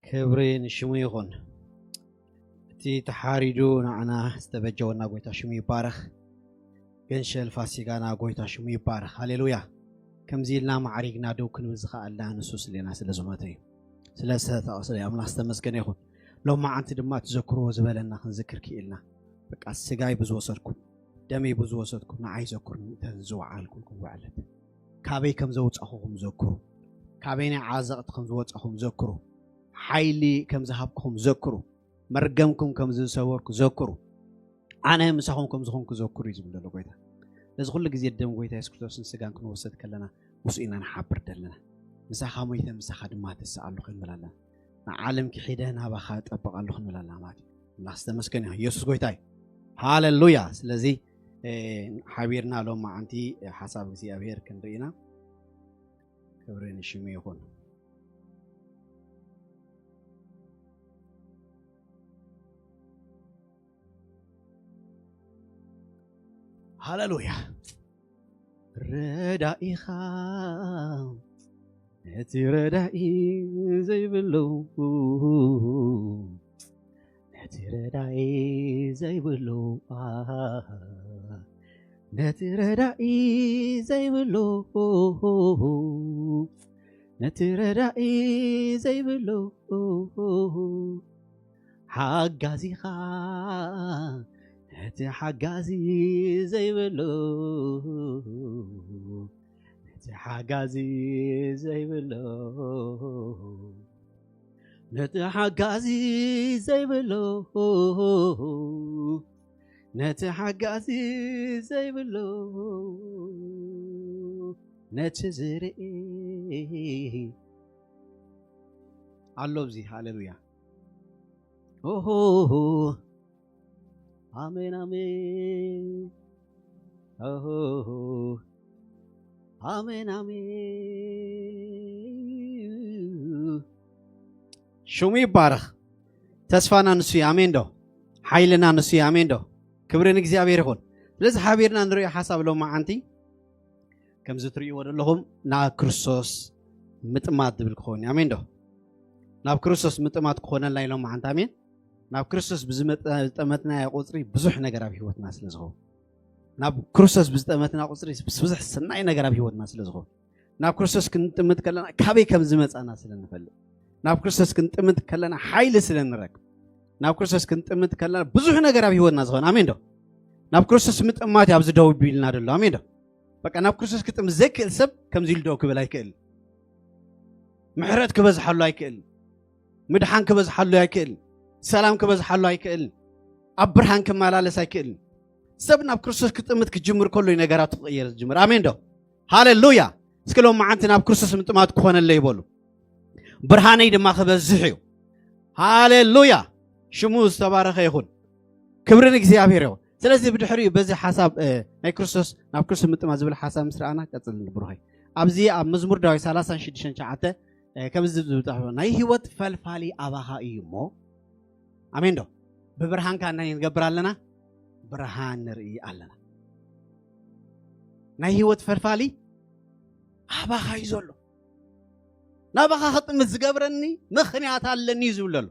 ክብሪ ንሽሙ ይኹን። እቲ ተሓሪዱ ንዓና ዝተበጀወና ጎይታ ሽሙ ይባረኽ። ገንሸል ፋሲጋና ጎይታ ሽሙ ይባረኽ። ሃሌሉያ። ከምዚ ኢልና ማዕሪግና ደው ክንብል ዝኸኣልና ንሱ ስሌና ስለ ዝሞተ እዩ። ስለ ዝተተቐስለ ኣምላኽ ዝተመስገነ ይኹን። ሎማዓንቲ ድማ ትዘክርዎ ዝበለና ክንዝክር ክኢልና። በቃ ስጋይ ብዝወሰድኩም፣ ደመይ ብዝወሰድኩም ንዓይ ዘክሩኒ፣ እተን ዝወዓልኩልኩም ውዕለት። ካበይ ከም ዘውጻኹኹም ዘክሩ። ካበይ ናይ ዓዘቕቲ ከም ዝወጻኹም ዘክሩ። ሓይሊ ከም ዝሃብኩኹም ዘክሩ። መርገምኩም ከም ዝሰበርኩ ዘክሩ። ኣነ ምሳኹም ከም ዝኾንኩ ዘክሩ እዩ ዝብል ዘሎ ጎይታ። ነዚ ኩሉ ግዜ ደም ጎይታ የሱስ ክርስቶስን ስጋን ክንወሰድ ከለና ምስኡ ኢና ንሓብር ዘለና። ምሳኻ ሞይተ ምሳኻ ድማ ተስእ ኣለኹ ንብል ኣለና። ንዓለም ክሒደ ናባኻ እጠብቕ ኣለኹ ንብል ኣለና ማለት እዩ። ኣምላኽ ዝተመስገነ ይሁን። ኢየሱስ ጎይታ እዩ። ሃሌሉያ። ስለዚ፣ እ፣ ሓቢርና ሎም መዓንቲ ሓሳብ እግዚኣብሔር ክንርኢ ኢና። ክብሪ ንሽሙ ይኹን። ሃሌሉያ። ረዳኢኻ ነቲ ረዳኢ ዘይብሉ፣ ነቲ ረዳኢ ዘይብሉ፣ ነቲ ረዳኢ ዘይብሉ፣ ነቲ ረዳኢ ዘይብሉ ሓጋዚኻ፣ ነቲ ሓጋዚ ዘይብሉ፣ ነቲ ሓጋዚ ዘይብሉ፣ ነቲ ሓጋዚ ዘይብሉ፣ ነቲ ሓጋዚ ዘይብሉ፣ ነቲ ዝርኢ ኣሎ ኣብዚ። ሃሌሉያ። ኦሆ። ኣሜን፣ ኣሜን። ኦሆ። ኣሜን፣ ኣሜን። ሽሙ ይባረኽ። ተስፋና ንሱ እዩ። ኣሜን ዶ? ሓይልና ንሱ እዩ። ኣሜን ዶ? ክብሪ ንእግዚኣብሔር ይኹን። ስለዚ ሓቢርና ንሪኦ ሓሳብ ሎማዓንቲ ከምዚ ትርእይዎ ዘለኹም ናብ ክርስቶስ ምጥማት ዝብል ክኸውን እዩ። ኣሜን ዶ? ናብ ክርስቶስ ምጥማት ክኾነልና ኢሎም መዓንታ። ኣሜን። ናብ ክርስቶስ ብዝመጠ-፣ ዝጠመትናዮ ቁጽሪ ብዙሕ ነገር ኣብ ህይወትና ስለ ዝኸውን፣ ናብ ክርስቶስ ብዝጠመትና ቁጽሪ ብዙሕ ሰናይ ነገር ኣብ ህይወትና ስለ ዝኸውን፣ ናብ ክርስቶስ ክንጥምት ከለና ካበይ ከም ዝመጻና ስለ ንፈልጥ፣ ናብ ክርስቶስ ክንጥምት ከለና ሓይሊ ስለ ንረክብ፣ ናብ ክርስቶስ ክንጥምት ከለና ብዙሕ ነገር ኣብ ህይወትና ዝኾነ። ኣሜን ዶ? ናብ ክርስቶስ ምጥማት እዩ ኣብዚ ደው ቢልና ዘሎ። ኣሜን ዶ? በቃ ናብ ክርስቶስ ክጥምት ዘይክእል ሰብ ከምዚ ኢሉ ደው ክብል ኣይክእል። ምሕረት ክበዝሓሉ ኣይክእል። ምድሓን ክበዝሓሉ ኣይክእል። ሰላም ክበዝሓሉ ኣይክእል። ኣብ ብርሃን ክመላለስ ኣይክእል። ሰብ ናብ ክርስቶስ ክጥምት ክጅምር ከሎ እዩ ነገራቱ ክቕየር ዝጅምር። ኣሜን ዶ? ሃሌሉያ። እስኪ ሎም መዓንቲ ናብ ክርስቶስ ምጥማት ክኾነለይ ይበሉ። ብርሃነይ ድማ ክበዝሕ እዩ። ሃሌሉያ። ሽሙ ዝተባረኸ ይኹን። ክብሪ ንእግዚኣብሔር ይኹን። ስለዚ ብድሕሪኡ በዚ ሓሳብ፣ እ፣ ናይ ክርስቶስ፣ ናብ ክርስቶስ ምጥማት ዝብል ሓሳብ ምስ ረኣና ቀጽል ንብሩኸይ። ኣብዚ ኣብ መዝሙር ዳዊት ሰላሳን ሽዱሽተን ትሽዓተ፣ እ፣ ከምዚ ዝብል ጽሑፍ፣ ናይ ህይወት ፈልፋሊ ኣባኻ እዩ እሞ። ኣሜን ዶ? ብብርሃንካ እንታይ ንገብር ኣለና? ብርሃን ንርኢ ኣለና። ናይ ህይወት ፈልፋሊ ኣባኻ እዩ ዘሎ። ናባኻ ክጥምት ዝገብረኒ ምኽንያት ኣለኒ እዩ ዝብል ዘሎ።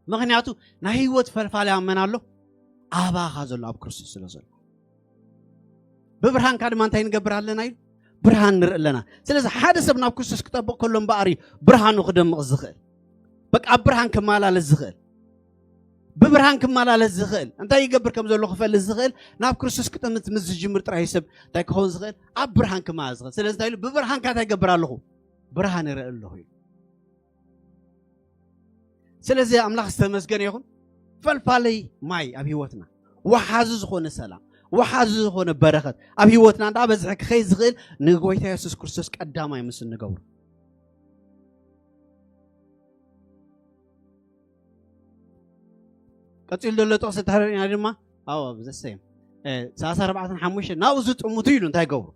ምኽንያቱ ናይ ህይወት ፈልፋሊ ኣብ መን ኣሎ? ኣባኻ ዘሎ ኣብ ክርስቶስ ስለ ዘሎ። ብብርሃንካ ድማ እንታይ ንገብር ኣለና ኢሉ? ብርሃን ንርኢ ኣለና። ስለዚ ሓደ ሰብ ናብ ክርስቶስ ክጠብቕ ከሎ እምበኣር እዩ ብርሃኑ ክደምቕ ዝኽእል። በቃ ኣብ ብርሃን ክመላለስ ዝኽእል። ብብርሃን ክመላለስ ዝኽእል። እንታይ ይገብር ከም ዘሎ ክፈልጥ ዝኽእል። ናብ ክርስቶስ ክጥምት ምስ ዝጅምር ጥራይ ሰብ እንታይ ክኸውን ዝኽእል? ኣብ ብርሃን ክመላለስ ዝኽእል። ስለዚ እንታይ ኢሉ? ብብርሃንካ እንታይ ይገብር ኣለኹ? ብርሃን ይርኢ ኣለኹ ኢሉ። ስለዚ ኣምላኽ ዝተመስገነ ይኹን። ፈልፋለይ ማይ ኣብ ህይወትና፣ ወሓዚ ዝኾነ ሰላም፣ ወሓዚ ዝኾነ በረኸት ኣብ ህይወትና እንዳበዝሐ ክኸይድ ዝኽእል ንጎይታ የሱስ ክርስቶስ ቀዳማይ ምስ እንገብሮ። ቀጺሉ ዘሎ ጥቕሲ እንተሪእና ድማ፣ ኣዎ፣ ዘሰየም፣ እ፣ ሰላሳ ኣርባዕተን ሓሙሽተን፣ ናብኡ ዝጥምቱ ኢሉ እንታይ ይገብሩ?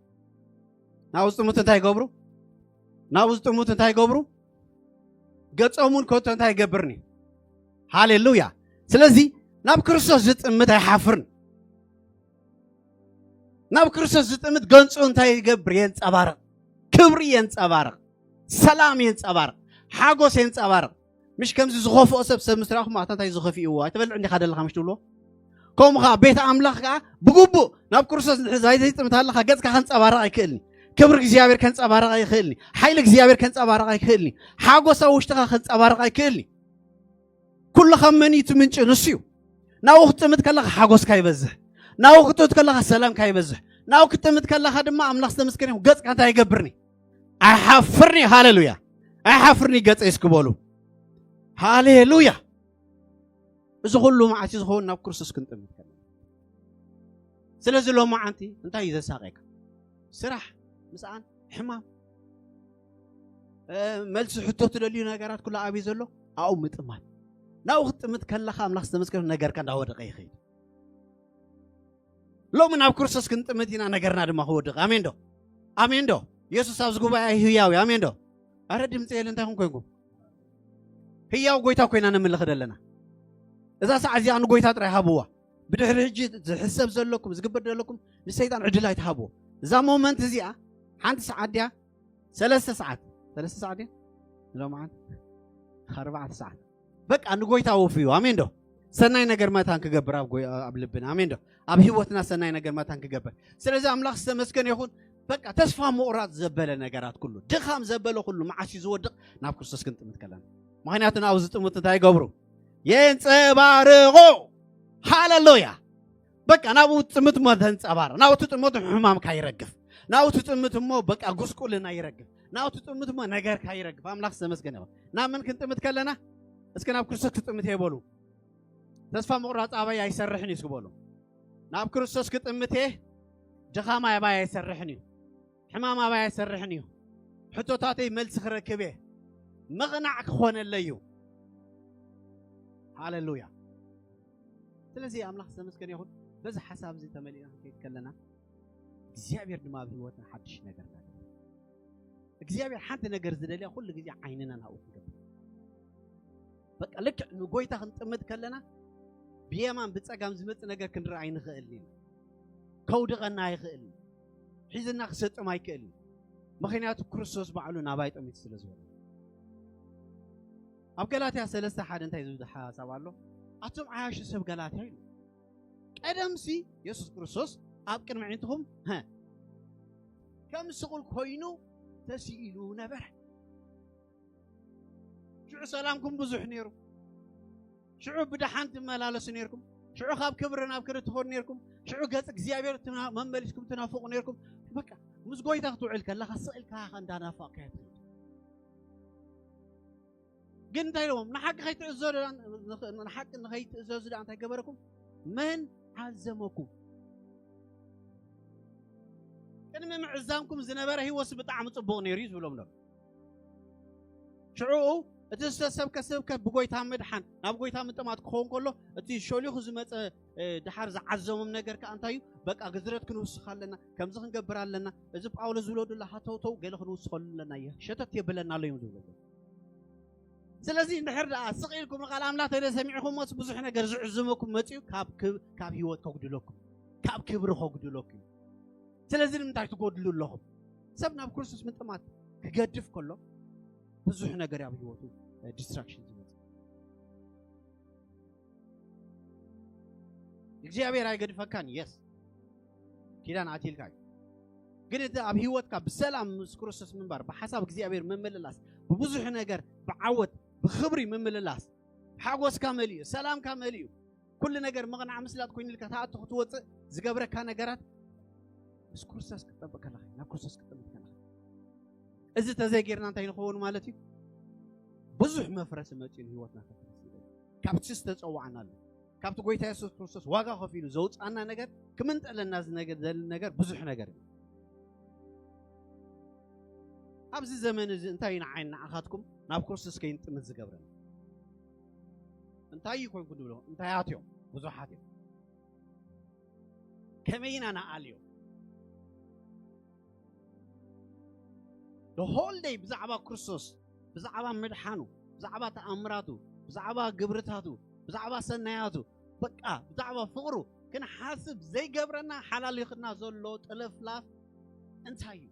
ናብኡ ዝጥምቱ እንታይ ይገብሩ? ናብኡ ዝጥምቱ እንታይ ይገብሩ? ገጾም እውን ከቶ እንታይ ይገብርኒ? ሃሌሉያ። ስለዚ ናብ ክርስቶስ ዝጥምት ኣይሓፍርን። ናብ ክርስቶስ ዝጥምት ገንጹ እንታይ ይገብር? የንጸባርቕ። ክብሪ የንጸባርቕ። ሰላም የንጸባርቕ። ሓጎስ የንጸባርቕ። ምሽ ከምዚ ዝኸፍኦ ሰብ ሰብ ምስ ረኣኹም ኣታ እንታይ ዝኸፍእዎ ኣይትበልዕ እንዲኻ ደለኻ ምሽ ትብልዎ። ከምኡ ኸዓ ቤት ኣምላኽ ከኣ ብግቡእ ናብ ክርስቶስ እንድሕር ዘይጥምት ኣለኻ ገጽካ ከንጸባርቕ ኣይክእልኒ። ክብሪ እግዚኣብሔር ከንጸባርቕ ኣይክእልኒ። ሓይሊ እግዚኣብሔር ከንጸባርቕ ኣይክእልኒ። ሓጎስ ኣብ ውሽጥኻ ከንጸባርቕ ኣይክእልኒ። ኩሉ ካብ መን እዩ እቲ ምንጪ? ንሱ እዩ። ናብኡ ክትጥምት ከለኻ ሓጎስካ ይበዝሕ። ናብኡ ክትጥምት ከለኻ ሰላምካ ይበዝሕ። ናብኡ ክትጥምት ከለኻ ድማ ኣምላኽ ዝተመስገነ ይኹን ገጽካ እንታይ ይገብርኒ? ኣይሓፍርኒ። ሃሌሉያ። ኣይሓፍርኒ ገጸይ እስኪ በሉ። ሃሌሉያ። እዚ ኩሉ መዓት እዩ ዝኸውን ናብ ክርስቶስ ክንጥምት ከለና። ስለዚ ሎማዓንቲ እንታይ እዩ ዘሳቐየካ? ስራሕ፣ ምስኣን፣ ሕማም፣ እ፣ መልሲ ሕቶ ትደልዩ ነገራት ኩሉ ኣብዩ ዘሎ ኣብኡ ምጥማት። ናብኡ ክትጥምት ከለኻ ኣምላኽ ዝተመስገነ ነገርካ እንዳወደቐ ይኸይድ። ሎሚ ናብ ክርስቶስ ክንጥምት ኢና ነገርና ድማ ክወድቕ። ኣሜን ዶ? ኣሜን ዶ? የሱስ ኣብዚ ጉባኤ ህያው እዩ። ኣሜን ዶ? ኣረ ድምፂ የለ እንታይ ኹን ኮይንኩም? ህያው ጎይታ ኮይና ነምልኽ ዘለና። እዛ ሰዓት እዚኣ ንጎይታ ጥራይ ሃብዋ። ብድሕሪ ሕጂ ዝሕሰብ ዘለኩም ዝግበር ዘለኩም ንሰይጣን ዕድል ኣይትሃብዎ። እዛ ሞመንት እዚኣ ሓንቲ ሰዓት ድያ? ሰለስተ ሰዓት። ሰለስተ ሰዓት ድያ? ሎማዓንቲ ኣርባዕተ ሰዓት። በቃ ንጎይታ ወፍዩ። ኣሜን ዶ? ሰናይ ነገር መታን ክገብር ኣብ ጎይ-፣ ኣብ ልብና። ኣሜን ዶ? ኣብ ህይወትና ሰናይ ነገር መታን ክገብር። ስለዚ ኣምላኽ ዝተመስገነ ይኹን። በቃ ተስፋ ምቑራጽ ዘበለ ነገራት ኩሉ፣ ድኻም ዘበለ ኩሉ መዓስ እዩ ዝወድቕ? ናብ ክርስቶስ ክንጥምት ከለና። ምኽንያቱ ናብኡ ዝጥምት እንታይ ይገብሩ? የንጸባርቑ። ሃሌሉያ። በቃ ናብኡ ጥምት እሞ ተንጸባርቕ። ናብኡ ትጥምት ሕማምካ ይረግፍ። ናብኡ ትጥምት እሞ በቃ ጉስቁልና ይረግፍ። ናብኡ ትጥምት እሞ ነገርካ ይረግፍ። ኣምላኽ ዝተመስገነ ይኹን። ናብ መን ክንጥምት ከለና? እስከ ናብ ክርስቶስ ክትጥምት እየ በሉ። ተስፋ ምቑራጽ ኣባይ ኣይሰርሕን እዩ እስኪ በሉ። ናብ ክርስቶስ ክጥምት እየ፣ ድኻም ኣባይ ኣይሰርሕን እዩ። ሕማም ኣባይ ኣይሰርሕን እዩ። ሕቶታተይ መልሲ ክረክብ እየ። ምቕናዕ ክኾነለይ እዩ። ሃሌሉያ። ስለዚ ኣምላኽ ዝተመስገነ ይኹን። በዚ ሓሳብ እዚ ተመሊእና ክንከይድ ከለና እግዚኣብሔር ድማ ኣብ ህይወትና ሓድሽ ነገር እናገበረ። እግዚኣብሔር ሓንቲ ነገር ዝደልያ ኩሉ ግዜ ዓይንና ናብኡ ክንገብር። በቃ ልክዕ ንጎይታ ክንጥምት ከለና ብየማን ብጸጋም ዝመጽእ ነገር ክንርኢ ኣይንኽእልን ኢና። ከውድቐና ኣይኽእልን። ሒዝና ክሰጥም ኣይክእልን። ምኽንያቱ ክርስቶስ ባዕሉ ናባይ ጠሚቱ ስለ ዝበለ። ኣብ ገላትያ ሰለስተ ሓደ እንታይ ዝብል ሓሳብ ኣሎ? ኣቱም ዓያሹ ሰብ ገላትያ ኢሉ። ቀደምሲ የሱስ ክርስቶስ ኣብ ቅድሚ ኣዒንትኹም፣ ሀ፣ ከም ስቑል ኮይኑ ተስኢሉ ነበረ። ሽዑ ሰላምኩም ብዙሕ ነይሩ። ሽዑ ብደሓን ትመላለሱ ነይርኩም። ሽዑ ካብ ክብሪ ናብ ክብሪ ትኸዱ ነይርኩም። ሽዑ ገጽ እግዚኣብሔር ትና-፣ መመሊስኩም ትናፍቑ ነይርኩም። በቃ ምስ ጎይታ ክትውዕል ከለኻ ስቕ ኢልካ ኢኻ እንዳናፋቕካዮ ትኸይድ። ግን እንታይ ኢሎሞም? ንሓቂ ከይትእዘዙ ደኣ፣ ንኽ-፣ ንሓቂ ንኸይትእዘዙ ደኣ እንታይ ገበረኩም? መን ዓዘመኩም? ቅድሚ ምዕዛምኩም ዝነበረ ህይወትስ ብጣዕሚ ጽቡቕ ነይሩ እዩ ዝብሎም ነሩ። ሽዑኡ እቲ ዝተሰብከ ስብከት ብጎይታ ምድሓን ናብ ጎይታ ምጥማት ክኸውን ከሎ፣ እቲ ሸሊኹ ዝመጸ፣ እ፣ ድሓር ዝዓዘሞም ነገር ከኣ እንታይ እዩ? በቃ ግዝረት ክንውስኽ ኣለና፣ ከምዚ ክንገብር ኣለና፣ እዚ ጳውሎስ ዝብሎ ዘሎ ሃተውተው ገለ ክንውስኸሉ ኣለና፣ እየ ሸተት የብለና ኣሎ እዮም ዝብሎ። ስለዚ እንድሕር ደኣ ስቕ ኢልኩም ንቃል ኣምላኽ ተደ ሰሚዕኹሞስ ብዙሕ ነገር ዝዕዝመኩም መጺኡ ካብ ክብ-፣ ካብ ህይወት ከጉድለኩም፣ ካብ ክብሪ ከጉድለኩም። ስለዚ ንምንታይ ትጎድሉ ኣለኹም? ሰብ ናብ ክርስቶስ ምጥማት ክገድፍ ከሎ ብዙሕ ነገር ኣብ ህይወቱ፣ እ፣ ዲስትራክሽን ዝመጽእ። እግዚኣብሔር ኣይገድፈካን፣ የስ፣ ኪዳን ኣትልካ እዩ። ግን እቲ ኣብ ህይወትካ ብሰላም ምስ ክርስቶስ ምንባር፣ ብሓሳብ እግዚኣብሔር ምምልላስ፣ ብብዙሕ ነገር ብዓወት ብኽብሪ ምምልላስ፣ ሓጎስካ መሊኡ፣ ሰላምካ መሊኡ፣ ኩሉ ነገር ምቕናዕ ምስላጥ ኮይኑልካ ትኣቱ ክትወፅእ ዝገብረካ ነገራት ምስ ክርስቶስ ክትጠብቅ ከለኻ፣ ናብ ክርስቶስ ክትጠብቅ ከለኻ፣ እዚ ተዘይጌርና እንታይ ንኸውን ማለት እዩ? ብዙሕ መፍረሲ መፂኡ ንህይወትና ከፍርስ ይኽእል። ካብቲ ዝተፀዋዕናሉ፣ ካብቲ ጎይታ የሱስ ክርስቶስ ዋጋ ከፊሉ ዘውፅኣና ነገር ክምንጠለና ዝነገ-፣ ዘል ነገር ብዙሕ ነገር እዩ። ኣብዚ ዘመን እዚ እንታይ እዩ ንዓይን ንዓኻትኩም ናብ ክርስቶስ ከይንጥምት ዝገብረና? እንታይ እዩ ኮንኩ ንብሎ? እንታይ ኣትዮም? ብዙሓት እዮም። ከመይ ኢና ንኣልዮ? The whole day ብዛዕባ ክርስቶስ፣ ብዛዕባ ምድሓኑ፣ ብዛዕባ ተኣምራቱ፣ ብዛዕባ ግብርታቱ፣ ብዛዕባ ሰናያቱ፣ በቃ ብዛዕባ ፍቕሩ ክንሓስብ ዘይገብረና ሓላሊኽና ዘሎ ጥልፍላፍ እንታይ እዩ?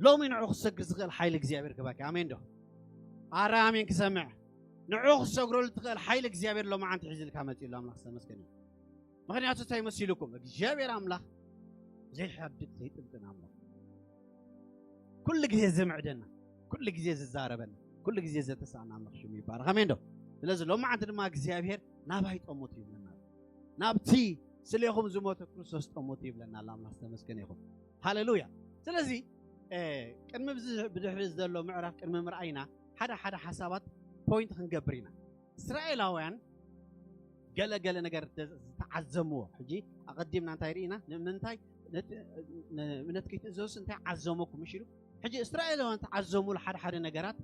ሎሚ ንዑ ክሰግር ዝኽእል ሓይሊ እግዚኣብሔር ክባኪ ኣሜን ዶ? ኣረ ኣሜን ክሰምዕ። ንዑ ክሰግረሉ ትኽእል ሓይሊ እግዚኣብሔር ሎሚ ዓንቲ ሒዝልካ መፂኡ ኣሎ። ኣምላኽ ዝተመስገነ። ምኽንያቱ እንታይ መሲልኩም እግዚኣብሔር ኣምላኽ ዘይሓድግ ዘይጥልጥን ኣምላኽ ኩሉ ግዜ ዝምዕደና ኩሉ ግዜ ዝዛረበና ኩሉ ግዜ ዘተሳእና ኣምላኽ ሽሙ ይባረኽ ኣሜን ዶ? ስለዚ ሎሚ ዓንቲ ድማ እግዚኣብሔር ናባይ ጠሙት ይብለና። ናብቲ ስሌኹም ዝሞተ ክርስቶስ ጠሙት ይብለና ኣሎ። ኣምላኽ ዝተመስገነ ይኹን። ሃሌሉያ። ስለዚ ቅድሚ ብድሕሪ ዘሎ ምዕራፍ ቅድሚ ምርኣይና ሓደ ሓደ ሓሳባት ፖይንት ክንገብር ኢና። እስራኤላውያን ገለ ገለ ነገር ዝተዓዘምዎ ሕጂ ኣቐዲምና እንታይ ርኢና ንምንታይ እምነት ከይትእዘዙስ እንታይ ዓዘመኩም ምሽ ኢሉ ሕጂ እስራኤላውያን ተዓዘምሉ ሓደ ሓደ ነገራት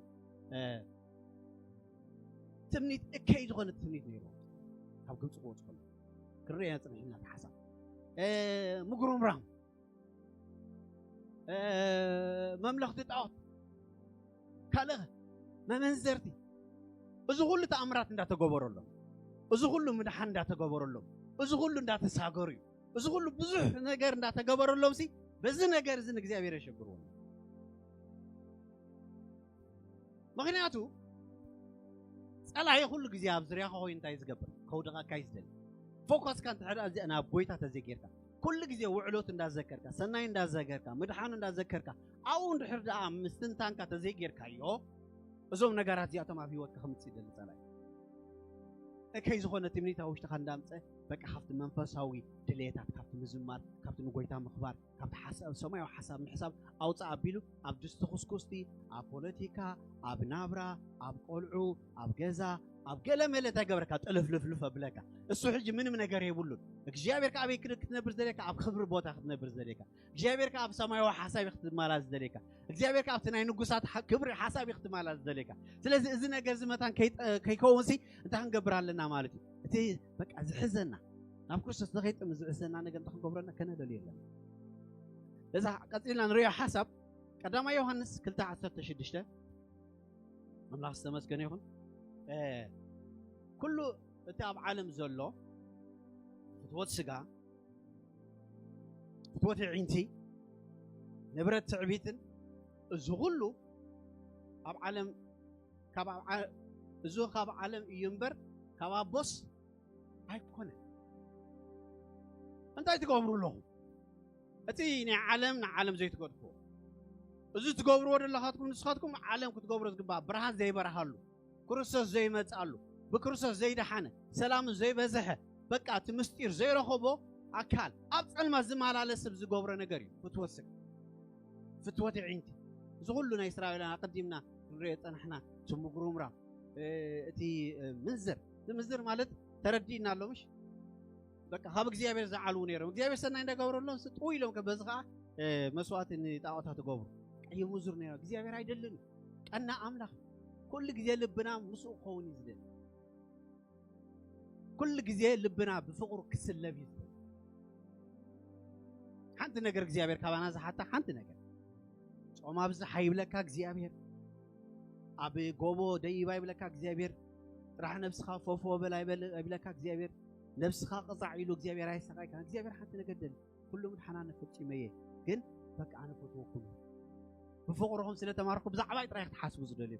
ትምኒት እከይ ዝኾነ ትምኒት ነይሩ ካብ ግብፂ ክወፅ ከሎ ክንሪኦ ኢና ፅንሕና ተሓሳብ ምጉርምራም መምለኽቲ ጣዖት ካልእ መመንዘርቲ እዚ ኩሉ ተኣምራት እንዳተገበረሎም እዚ ኩሉ ምድሓን እንዳተገበረሎም እዚ ኩሉ እንዳተሳገሩ እዩ እዚ ኩሉ ብዙሕ ነገር እንዳተገበረሎም ሲ በዚ ነገር እዚ ንእግዚኣብሔር የሸግርዎም ምክንያቱ ጸላኢ ኩሉ ግዜ ኣብ ዝርያኻ ኮይኑ እንታይ ዝገብር ከውድቐካ እዩ ዝደሊ ፎከስካ እንተ ናብ ጎይታ ተዘይጌርካ ኩሉ ግዜ ውዕሎት እንዳዘከርካ ሰናይ እንዳዘከርካ ምድሓኑ እንዳዘከርካ ኣብኡ እንድሕር ደኣ ምስትንታንካ ተዘይጌርካዮ እዞም ነገራት እዚኣቶም ኣብ ህይወትካ ከምፅእ ይደሊ ጸላኢ እከይ ዝኾነ ትምኒት ኣብ ውሽጥኻ እንዳምፀ በቃ ካብቲ መንፈሳዊ ድሌታት ካብቲ ምዝማር ካብቲ ንጎይታ ምኽባር ካብቲ ሓሳብ ሰማያዊ ሓሳብ ምሕሳብ ኣውፅእ ኣቢሉ ኣብ ድስቲ ኩስኩስቲ ኣብ ፖለቲካ ኣብ ናብራ ኣብ ቆልዑ ኣብ ገዛ ኣብ ገለ መለ እንታይ ገበረካ ጥልፍልፍልፍ ኣብለካ እሱ ሕጂ ምንም ነገር የብሉን እግዚኣብሔር ከ ኣበይ ክትነብር ዝደለካ ኣብ ክብሪ ቦታ ክትነብር ዝደለካ እግዚኣብሔር ከ ኣብ ሰማያዊ ሓሳብ ክትመላ ዝደለካ እግዚኣብሔር ከ ኣብቲ ናይ ንጉሳት ክብሪ ሓሳብ ክትመላ ዝደለካ ስለዚ እዚ ነገር እዚ መታን ከይከውን ሲ እንታይ ክንገብር ኣለና ማለት እዩ እቲ በቃ ዝሕዘና ናብ ክርስቶስ ንኸይጥም ዝሕዘና ነገር እንታይ ክንገብረና ከነደልዮ ኣለና እዛ ቀፂልና ንሪኦ ሓሳብ ቀዳማይ ዮሃንስ ክልተ ዓሰርተ ሽዱሽተ ኣምላኽ ዝተመስገነ ይኹን ኩሉ እቲ ኣብ ዓለም ዘሎ ፍትወት ስጋ ፍትወት ዒንቲ ንብረት ትዕቢትን እዚ ኩሉ ኣብ ዓለም ካብ እዚ ካብ ዓለም እዩ እምበር ካብ ኣቦስ ኣይኮነ እንታይ ትገብሩ ኣለኹም እቲ ናይ ዓለም ንዓለም ዘይትገድፍዎ እዚ ትገብርዎ ዘለኻትኩም ንስኻትኩም ዓለም ክትገብሮ ዝግባእ ብርሃን ዘይበርሃሉ ክርስቶስ ዘይመፅኣሉ ብክርስቶስ ዘይደሓነ ሰላሙ ዘይበዝሐ በቃ እቲ ምስጢር ዘይረኸቦ ኣካል ኣብ ፀልማ ዝመላለስ ሰብ ዝገብሮ ነገር እዩ ፍትወት ስጋ ፍትወት ዒንቲ እዚ ኩሉ ናይ እስራኤላውያን ኣቐዲምና ክንሪኦ ዝፀናሕና እቲ ምጉርምራም እቲ ምንዝር እቲ ምንዝር ማለት ተረዲእና ኣሎ ምሽ በቃ ካብ እግዚኣብሔር ዝዓልዉ ነይሮም እግዚኣብሔር ሰናይ እንዳገበረሎም ጥው ኢሎም በዚ ከዓ መስዋዕቲ ንጣዖታት ትገብሩ ቀይሙዙር ነይሮም እግዚኣብሔር ኣይደልን ቀና ኣምላኽ ኩሉ ግዜ ልብና ምስኡ ክኸውን እዩ ዝደሊ ኩሉ ግዜ ልብና ብፍቕሩ ክስለብ እዩ ዝደሊ ሓንቲ ነገር እግዚኣብሔር ካባና ዝሓታ ሓንቲ ነገር ጾም ኣብዝሓ ይብለካ እግዚኣብሔር ኣብ ጎቦ ደይባ ይብለካ እግዚኣብሔር ጥራሕ ነብስኻ ፈፎ በል ኣይብለካ እግዚኣብሔር ነብስኻ ቅፃዕ ኢሉ እግዚኣብሔር ኣይሰቃይካ እግዚኣብሔር ሓንቲ ነገር ደሊ ኩሉ ምድሓና ንፈፂመየ ግን በቃ ኣነ ፈትወኩም ብፍቕርኹም ስለ ተማርኩ ብዛዕባይ ጥራይ ክትሓስቡ ዝደልዩ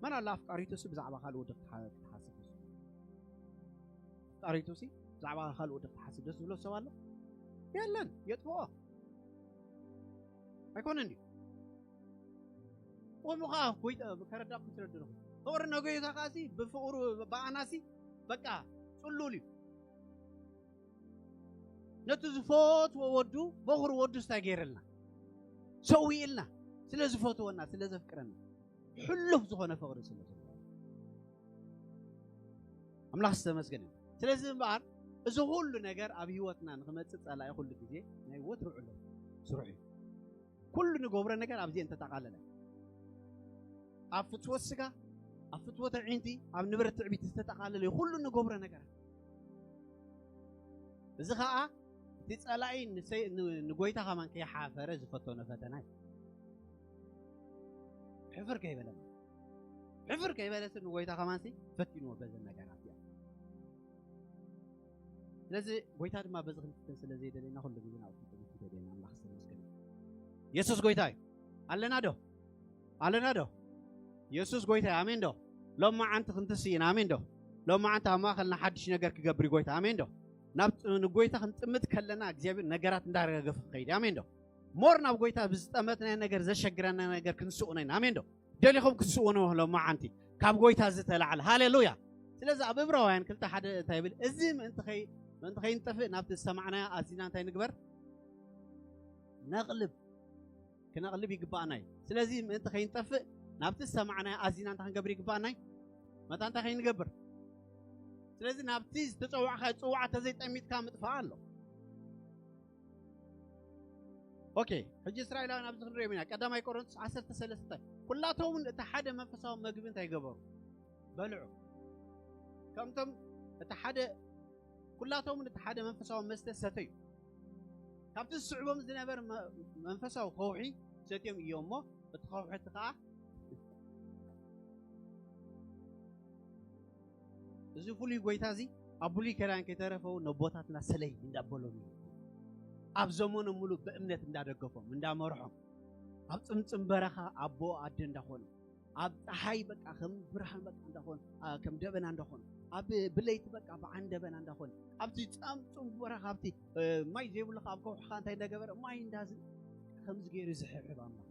መን ኣሎ ኣፍቃሪቱ ሲ ብዛዕባ ካልእ ወዲ ክትሓስብ ኣፍቃሪቱ ሲ ብዛዕባ ካልእ ወዲ ክትሓስብ ደስ ዝብሎ ሰብ ኣሎ የለን የጥፍኦ ኣይኮነን ድዩ ከምኡ ከዓ ጎይታ ከረዳኩም ስለ ድረኹ ፍቕሪ ነጎይታ ከዓ ሲ ብፍቕሩ ብኣናሲ በቃ ፅሉል እዩ ነቲ ዝፈትዎ ወዱ በኹሪ ወዱ ስታይ ገይረልና ሰዊእልና ስለ ዝፈትወና ስለ ዘፍቅረና ሕሉፍ ዝኾነ ፍቕሪ ስለ ኣምላኽ ዝተመስገነ እዩ። ስለዚ እምበኣር እዚ ኩሉ ነገር ኣብ ህይወትና ንክመፅእ ፀላኢ ኩሉ ግዜ ናይ ወትሩ ዕለት ስርሑ እዩ። ኩሉ ንገብሮ ነገር ኣብዚአን ተጠቓለለ። ኣብ ፍትወት ስጋ፣ ኣብ ፍትወት ኣዒንቲ፣ ኣብ ንብረት ትዕቢት ዝተጠቓለለ እዩ ኩሉ ንገብሮ ነገራት። እዚ ኸዓ እቲ ፀላኢ ንሰይ- ን- ንጎይታ ከማን ከይሓፈረ ዝፈተኖ ፈተና እዩ። ሕፍር ከይበለ ሕፍር ከይበለሲ ንጎይታ ከማንሲ ፈቲንዎ በዘን ነገራት እያ። ስለዚ ጎይታ ድማ በዚ ክንፍትን ስለ ዘይደለና ኩሉ ግዜ ናብ ፍትነት ይደለና ኣምላኽ ዝተመስገነ። የሱስ ጎይታ እዩ። ኣለና ዶ? ኣለና ዶ? የሱስ ጎይታ እዩ። ኣሜን ዶ? ሎማዓንቲ ክንትስኢና። ኣሜን ዶ? ሎማዓንቲ ኣብ ማእኸልና ሓድሽ ነገር ክገብር እዩ ጎይታ። ኣሜን ዶ? ናብ ንጎይታ ክንጥምት ከለና እግዚኣብሔር ነገራት እንዳረጋገፈ ክኸይድ እዩ። ኣሜን ዶ? ሞር ናብ ጎይታ ብዝጠመትናዮ ነገር ዘሸግረና ነገር ክንስኡነ ኢና። ኣሜን ዶ? ደሊኹም ክትስኡኑ ሎማዓንቲ ካብ ጎይታ ዝተላዕለ። ሃሌሉያ። ስለዚ ኣብ እብራውያን ክልተ ሓደ እንታይ ይብል? እዚ ምእንቲ ከይ-፣ ምእንቲ ከይንጠፍእ ናብቲ ዝሰማዕናዮ ኣዚና እንታይ ንግበር? ነቕልብ። ክነቕልብ ይግባኣና እዩ። ስለዚ ምእንቲ ከይንጠፍእ ናብቲ ዝሰማዕናዮ ኣዚና እንታይ ክንገብር ይግባኣና እዩ? መታ እንታይ ከይንገብር? ስለዚ ናብቲ ዝተጸዋዕካ ጽዋዕ ተዘይጠሚትካ ምጥፋእ ኣሎ። ኦኬ፣ ሕጂ እስራኤላውያን ኣብዚ ክንሪኦም ኢና። ቀዳማይ ቆሮንቶስ ዓሰርተ ሰለስተ፣ ኩላቶም እውን እቲ ሓደ መንፈሳዊ መግቢ እንታይ ገበሩ? በልዑ። ከምቶም እቲ ሓደ፣ ኩላቶም እውን እቲ ሓደ መንፈሳዊ መስተ ሰተዩ። ካብቲ ዝስዕቦም ዝነበር መ-፣ መንፈሳዊ ከውሒ ሰትዮም እዮም እሞ፣ እቲ ከውሒ እቲ ከኣ እዚ ፍሉይ ጎይታ እዚ ኣብ ብሉይ ኪዳን ከይተረፈ እውን ነቦታትና ሰለይ እንዳበሎም እዩ። ኣብ ዘመኖም ሙሉእ ብእምነት እንዳደገፎም፣ እንዳመርሖም፣ ኣብ ጽምጽም በረኻ ኣቦ ኣደ እንዳኾኑ፣ ኣብ ጸሓይ በቃ ከም ብርሃን በቃ እንዳኾኑ፣ ኣ፣ ከም ደበና እንዳኾኑ፣ ኣብ ብለይቲ በቃ ብዓን ደበና እንዳኾኑ፣ ኣብቲ ጸምጽም በረኻ ኣብቲ፣ እ፣ ማይ ዘይብሉ ኣብ ከውሕኻ እንታይ እንዳገበረ ማይ እንዳዝ-፣ ከምዚ ገይሩ ዝሕብሕብ ኣምላኽ።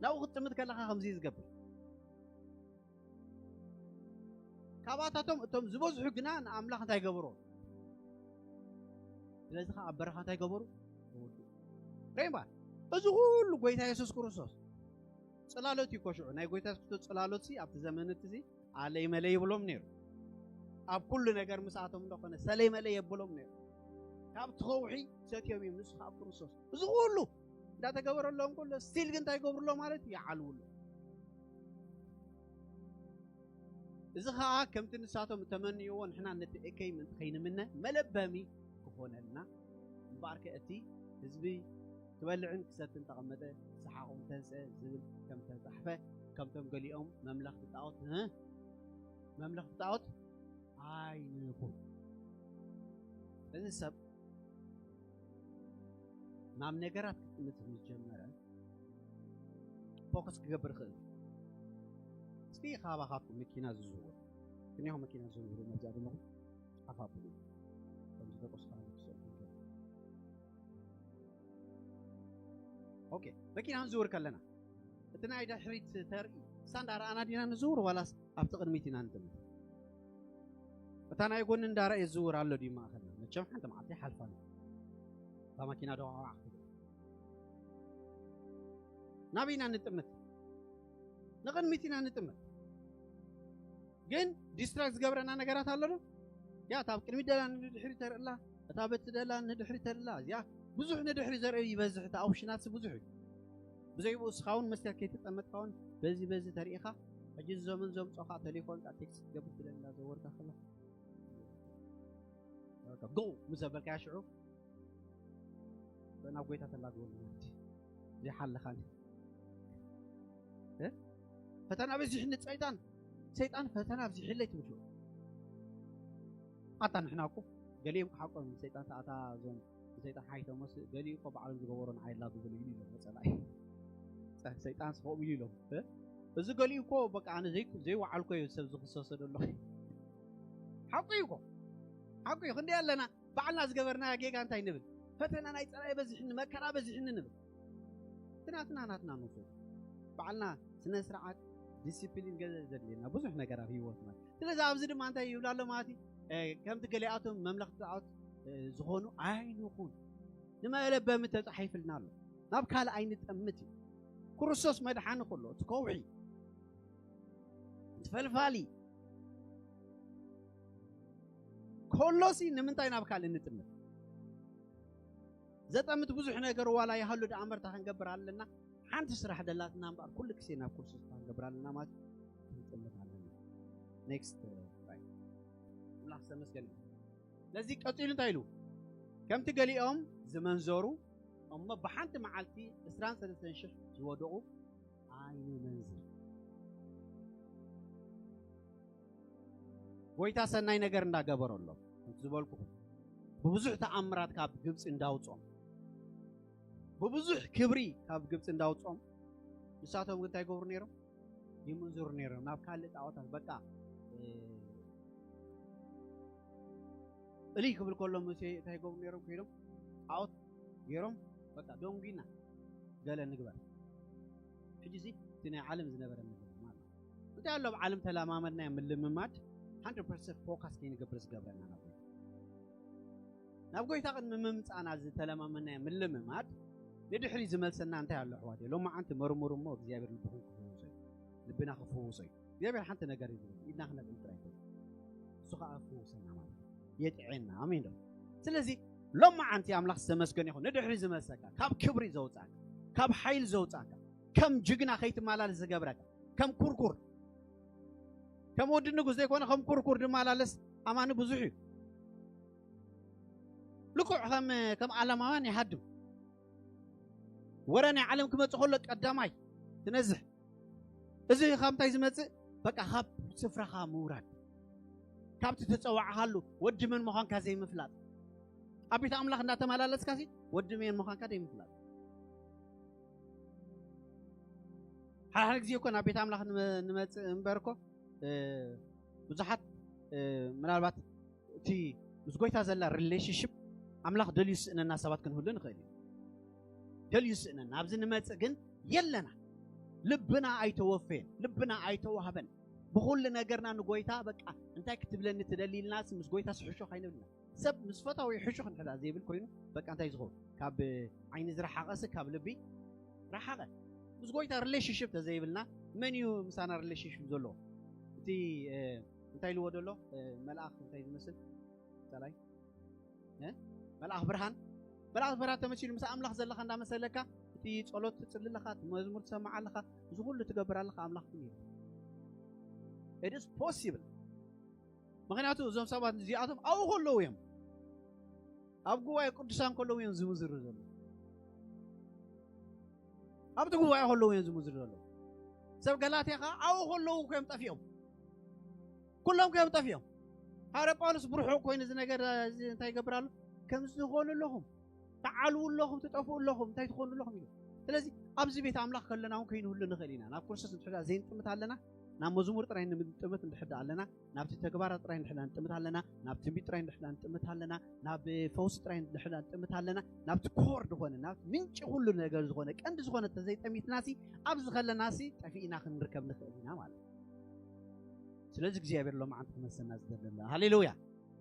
ናብኡ ክትጥምት ከለኻ ከምዚ እዩ ዝገብር። ካብኣታቶም እቶም ዝበዝሑ ግና ንኣምላኽ እንታይ ገበሮ? ስለዚ ኸዓ ኣብ በረኻ እንታይ ገበሩ? ተወድኡ። ሬምባ፣ እዚ ኩሉ ጎይታ የሱስ ክርስቶስ ጽላሎት እዩ እኮ ሽዑ። ናይ ጎይታ የሱስ ክርስቶስ ጽላሎት ሲ ኣብቲ ዘመን እቲ ሲ ኣለይ መለይ ይብሎም ነይሩ። ኣብ ኩሉ ነገር ምስኣቶም እንደኾነ ሰለይ መለይ የብሎም ነይሩ። ካብ እቲ ከውሒ ሰትዮም እዮም ንሱ ካብ ክርስቶስ። እዚ ኩሉ እንዳተገበረሎም ኩሉ ስቲል ግን እንታይ ይገብርሎ ማለት እዩ? ይዓልውሎ። እዚ ኸዓ ከምቲ ንሳቶም እተመንይዎ ንሕና ነቲ እከይ ምእንቲ ከይንምነ መለበሚ ክኾነልና። እምበኣርከ እቲ ህዝቢ ክበልዕን ክሰትን ተቐመጠ፣ ሰሓቑ ተንስአ ዝብል ከም ተጻሕፈ፣ ከምቶም ገሊኦም መምለኽቲ ጣዖት፣ እ፣ መምለኽቲ ጣዖት ኣይንኹን። እዚ ሰብ ናብ ነገራት ክጥምት ምስ ጀመረ ፎከስ ክገብር ይኽእል። እስቲ ካባኻትኩም መኪና ዝዝውር፣ ክንያኹም መኪና ዝዝውሩ መብዛሕትኹም ሓፍ ኣብሉ። ከም ዝደቆስካ ክስዕብ ይኽእል። ኦኬ፣ መኪና ክንዝውር ከለና እቲ ናይ ድሕሪት ተርኢ እሳ እንዳረኣና ዲና ንዝውር ዋላስ ኣብቲ ቅድሚት ኢና ንጥምት? እታ ናይ ጎኒ እንዳረኣየ ዝዝውር ኣሎ ድዩ ማእኸልና? መቸም ሓንቲ መዓልቲ ይሓልፋ ኣሎ። እታ መኪና ደዋዕዋዕ ክትብል። ናበይ ኢና ንጥምት? ንቕድሚት ኢና ንጥምት። ግን ዲስትራክት ዝገብረና ነገራት ኣሎ ዶ? ያ፣ እታ ኣብ ቅድሚት ደላ ንድሕሪት ተርእላ፣ እታ በቲ ደላ ንድሕሪት ተርእላ። እዚኣ ብዙሕ ንድሕሪ ዘርኢ ይበዝሕ፣ እቲ ኦፕሽናትስ ብዙሕ እዩ። ብዘይብኡ እስኻ እውን መስትያት ከይተጠመትካ እውን በዚ በዚ ተሪኢኻ፣ ሕጂ እዚ ዘመን ዘምጾ ከዓ ቴሌፎን ከዓ ቴክስት ክትገብር ትደሊ እንዳዘወርካ ከላ፣ በቃ ጎ ምስ ዘበልካያ ሽዑ ናብ ጎይታ ተላግበሉ ማለት እዩ። ዘይሓለኻኒ። እ? ፈተና በዚሕኒ ሰይጣን፣ ሰይጣን ፈተና ኣብዚሕለይ ትብሉ። ኣታ ንሕና እኮ ገሊኦም ክሓቆም ሰይጣን ተኣታ እዞም ሰይጣን ሓይቶሞስ ገሊኡ እኮ ባዕሎም ዝገበሮ ንዓይ ላግብሉ ኢሉ ኢሎም ጸላኢ። ሰ-፣ ሰይጣን ስኸም ኢሉ ኢሎም። እ? እዚ ገሊኡ እኮ በቃ ኣነ ዘይ-፣ ዘይወዓልኮ እዩ ሰብ ዝኽሰሶ ዘሎ። ሓቁ እዩ እኮ። ሓቁ እዩ። ክንደይ ኣለና ባዕልና ዝገበርናዮ ጌጋ እንታይ ንብል? ፈተና ናይ ጸላኢ በዚሕኒ፣ መከራ በዚሕኒ ንብል። እቲ ናትና ናትና ንውሰዶ። ባዕልና ስነ ስርዓት፣ ዲሲፕሊን ገለ ዘድልየና ብዙሕ ነገር ኣብ ህይወትና። ስለዚ ኣብዚ ድማ እንታይ ይብል ኣሎ ማለት እዩ? እ፣ ከምቲ ገሊኣቶም መምለኽቲ ጣዖት፣ እ፣ ዝኾኑ ኣይንኹን። ንመለበሚ ተጻሒፍልና ኣሎ። ናብ ካልእ ኣይንጠምት እዩ። ክርስቶስ መድሓኒ ከሎ፣ እቲ ከውሒ፣ እቲ ፈልፋሊ፣ ከሎሲ ንምንታይ ናብ ካልእ ንጥምት? ዘጠምት ብዙሕ ነገር ዋላ ይሃሉ ደኣ እምበር፣ እንታይ ክንገብር ኣለና? ሓንቲ ስራሕ ደላትና እምበኣር፣ ኩሉ ግዜ ናብ ክርስቶስ እንታይ ክንገብር ኣለና ማለት እዩ? ክንጥምት ኣለና። ኔክስት ስላይድ። ኣምላኽ ዝተመስገነ ይሁን። ነዚ ቀጺሉ እንታይ ኢሉ? ከምቲ ገሊኦም ዝመንዘሩ እሞ ብሓንቲ መዓልቲ ዕስራን ሰለስተን ሽሕ ዝወደቑ ኣይንመንዝር። ጎይታ ሰናይ ነገር እንዳገበረሎም፣ ከምቲ ዝበልኩኹም፣ ብብዙሕ ተኣምራት ካብ ግብጺ እንዳውጾም፣ ብብዙሕ ክብሪ ካብ ግብጺ እንዳውጾም፣ ንሳቶም ግን እንታይ ይገብሩ ነይሮም? ይምንዝሩ ነይሮም ናብ ካልእ ጣዖታት። በቃ እልይ ክብል ከሎ ሙሴ እንታይ ይገብሩ ነይሮም? ከይዶም ጣዖት ገይሮም በቃ ደንጉና ገለ ንግበር። ሕጂ እዚ እቲ ናይ ዓለም ዝነበረ ምልምማድ ማለት እንታይ ኣሎ? ኣብ ዓለም ተለማመድናዮ ምልምማድ ሓንድረድ ፐርሰንት ፎካስ ከይንገብር ዝገብረና ናብ ጎይታ። ናብ ጎይታ ቅድሚ ምምፃና ዝተለማመናዮ ምልምማድ ንድሕሪ ዝመልሰና እንታይ ኣሎ ኣሕዋት? ሎማዓንቲ መርምሩ እሞ እግዚኣብሔር ልብኹም ክፍውሶ እዩ። ልብና ክፍውሶ እዩ። እግዚኣብሔር ሓንቲ ነገር እዩ ዝብል፣ ኢድና ክነጥም ጥራይ ይኮን፣ እሱ ከዓ ክፍውሰና ማለት እዩ። የጥዕና። ኣሜን ዶ? ስለዚ ሎማዓንቲ ኣምላኽ ዝተመስገነ ይኹን፣ ንድሕሪ ዝመልሰካ፣ ካብ ክብሪ ዘውፃካ፣ ካብ ሓይል ዘውፃካ፣ ከም ጅግና ከይትመላለስ ዝገብረካ፣ ከም ኩርኩር፣ ከም ወዲ ንጉስ ዘይኮነ ከም ኩርኩር ዝመላለስ ኣማኒ ብዙሕ እዩ። ልክዕ ከም ከም ዓለማውያን ይሃድም። ወረ ናይ ዓለም ክመጽእ ከሎ ቀዳማይ ትነዝሕ። እዚ ካብ እንታይ ዝመጽእ? በቃ ካብ ስፍራኻ ምውራድ፣ ካብቲ ተጸዋዕኻሉ ወዲ መን ምዃንካ ዘይምፍላጥ። ኣብ ቤት ኣምላኽ እንዳተመላለስካ ሲ ወዲ መን ምዃንካ ዘይምፍላጥ። ሓድሓደ ግዜ እኮ ናብ ቤት ኣምላኽ ንመ- ንመጽእ እምበር እኮ እ፣ ብዙሓት እ፣ ምናልባት እቲ ምስ ጎይታ ዘላ ሪሌሽንሽፕ ኣምላኽ ደልዩ ዝስእነና ሰባት ክንህሉ ንኽእል እዩ። ደልዩ ዝስእነና ኣብዚ ንመጽእ ግን የለና። ልብና ኣይተወፈየን፣ ልብና ኣይተዋህበን። ብኹሉ ነገርና ንጎይታ በቃ እንታይ ክትብለኒ ትደሊ ኢልና ምስ ጎይታ ስሕሾ ካይንብልና ሰብ ምስ ፈታዊ ሕሹኽ እንድሕዳ ዘይብል ኮይኑ በቃ እንታይ ዝኸውን ካብ ዓይኒ ዝረሓቐ ሲ ካብ ልቢ ረሓቐ። ምስ ጎይታ ሪሌሽንሽፕ ተዘይብልና መን እዩ ምሳና ሪሌሽንሽፕ ዘለዎ? እቲ እ፣ እንታይ ኢልዎ ዘሎ እ፣ መልኣኽ እንታይ ዝመስል ሳላይ እ? መልኣኽ ብርሃን፣ መልኣኽ ብርሃን ተመሲሉ ምስ ኣምላኽ ዘለኻ እንዳመሰለካ እቲ ጸሎት ትጽሊ ኣለኻ፣ እቲ መዝሙር ትሰምዕ ኣለኻ፣ እዚ ኩሉ ትገብር ኣለኻ ኣምላኽ ግን የለን። It is possible። ምክንያቱ እዞም ሰባት እዚኣቶም ኣብኡ ከለዉ እዮም፣ ኣብ ጉባኤ ቅዱሳን ከለዉ እዮም ዝምዝሩ ዘለዉ። ኣብቲ ጉባኤ ከለዉ እዮም ዝምዝሩ ዘለዉ። ሰብ ገላትያ ከዓ ኣብኡ ከለዉ እዮም ጠፊኦም፣ ኩሎም እዮም ጠፊኦም። ሃረ ጳውሎስ ብርሑቕ ኮይኑ እዚ ነገር እዚ እንታይ ይገብር ኣሎ? ከም ዝኾኑ ኣለኹም፣ ትዓልዉ ኣለኹም፣ ትጠፍኡ ኣለኹም፣ እንታይ ትኾኑ ኣለኹም ኢሉ። ስለዚ ኣብዚ ቤት ኣምላኽ ከለና እውን ከይንህሉ ንኽእል ኢና። ናብ ክርስቶስ እንድሕዳ ዘይንጥምት ኣለና፣ ናብ መዝሙር ጥራይ ንምጥምት እንድሕዳ ኣለና፣ ናብቲ ተግባራት ጥራይ እንድሕዳ ንጥምት ኣለና፣ ናብ ትንቢት ጥራይ እንድሕዳ ንጥምት ኣለና፣ ናብ ፈውሲ ጥራይ እንድሕዳ ንጥምት ኣለና፣ ናብቲ ኮር ዝኾነ ናብቲ ምንጪ ኩሉ ነገር ዝኾነ ቀንዲ ዝኾነ ተዘይጠሚትናሲ ኣብዚ ከለናሲ ጠፊእና ክንርከብ ንኽእል ኢና ማለት እዩ። ስለዚ እግዚኣብሔር ሎማዓንቲ ክመሰና ዝደለና ሃሌሉያ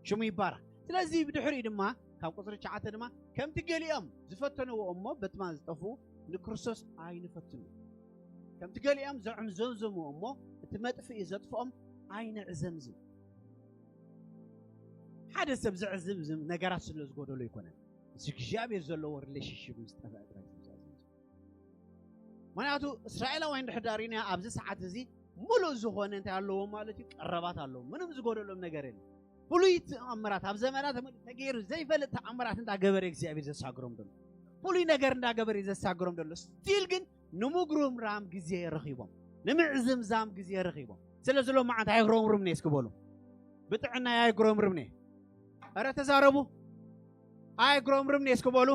ሽሙ ይባረክ። ስለዚ ብድሕሪኡ ድማ ካብ ቁፅሪ ትሽዓተ ድማ ከምቲ ገሊኦም ዝፈተንዎ እሞ በትማ ዝጠፍኡ ንክርስቶስ ኣይንፈትኑ። ከምቲ ገሊኦም ዘዕምዘምዘሙ እሞ እቲ መጥፍኢ ዘጥፍኦም ኣይንዕዘምዝም። ሓደ ሰብ ዘዕዝምዝም ነገራት ስለ ዝጎደሎ ኣይኮነን፣ ምስ እግዚኣብሔር ዘለዎ ሪሌሽንሽፕ ምስ ጠፍአ ጥራይ እዩ ዘዕዝምዝም። ምክንያቱ እስራኤላውያን ድሕዳር ኢና ኣብዚ ሰዓት እዚ ሙሉእ ዝኾነ እንታይ ኣለዎም ማለት እዩ? ቀረባት ኣለዎም፣ ምንም ዝጎደሎም ነገር የለን። ፍሉይ ተኣምራት ኣብ ዘመናት ተገይሩ ዘይፈልጥ ተኣምራት እንዳገበረ እግዚኣብሔር ዘሳግሮም ዘሎ፣ ፍሉይ ነገር እንዳገበረ ዘሳግሮም ዘሎ ስቲል ግን ንምጉርምራም ግዜ ረኺቦም፣ ንምዕዝምዛም ግዜ ረኺቦም። ስለዚ ሎማዓንቲ ኣይጉረምርምኒ እስኪ በሉ። ብጥዕናይ ኣይጉረምርምኒ። ኧረ ተዛረቡ። ኣይጉረምርምኒ እስኪ በሉ።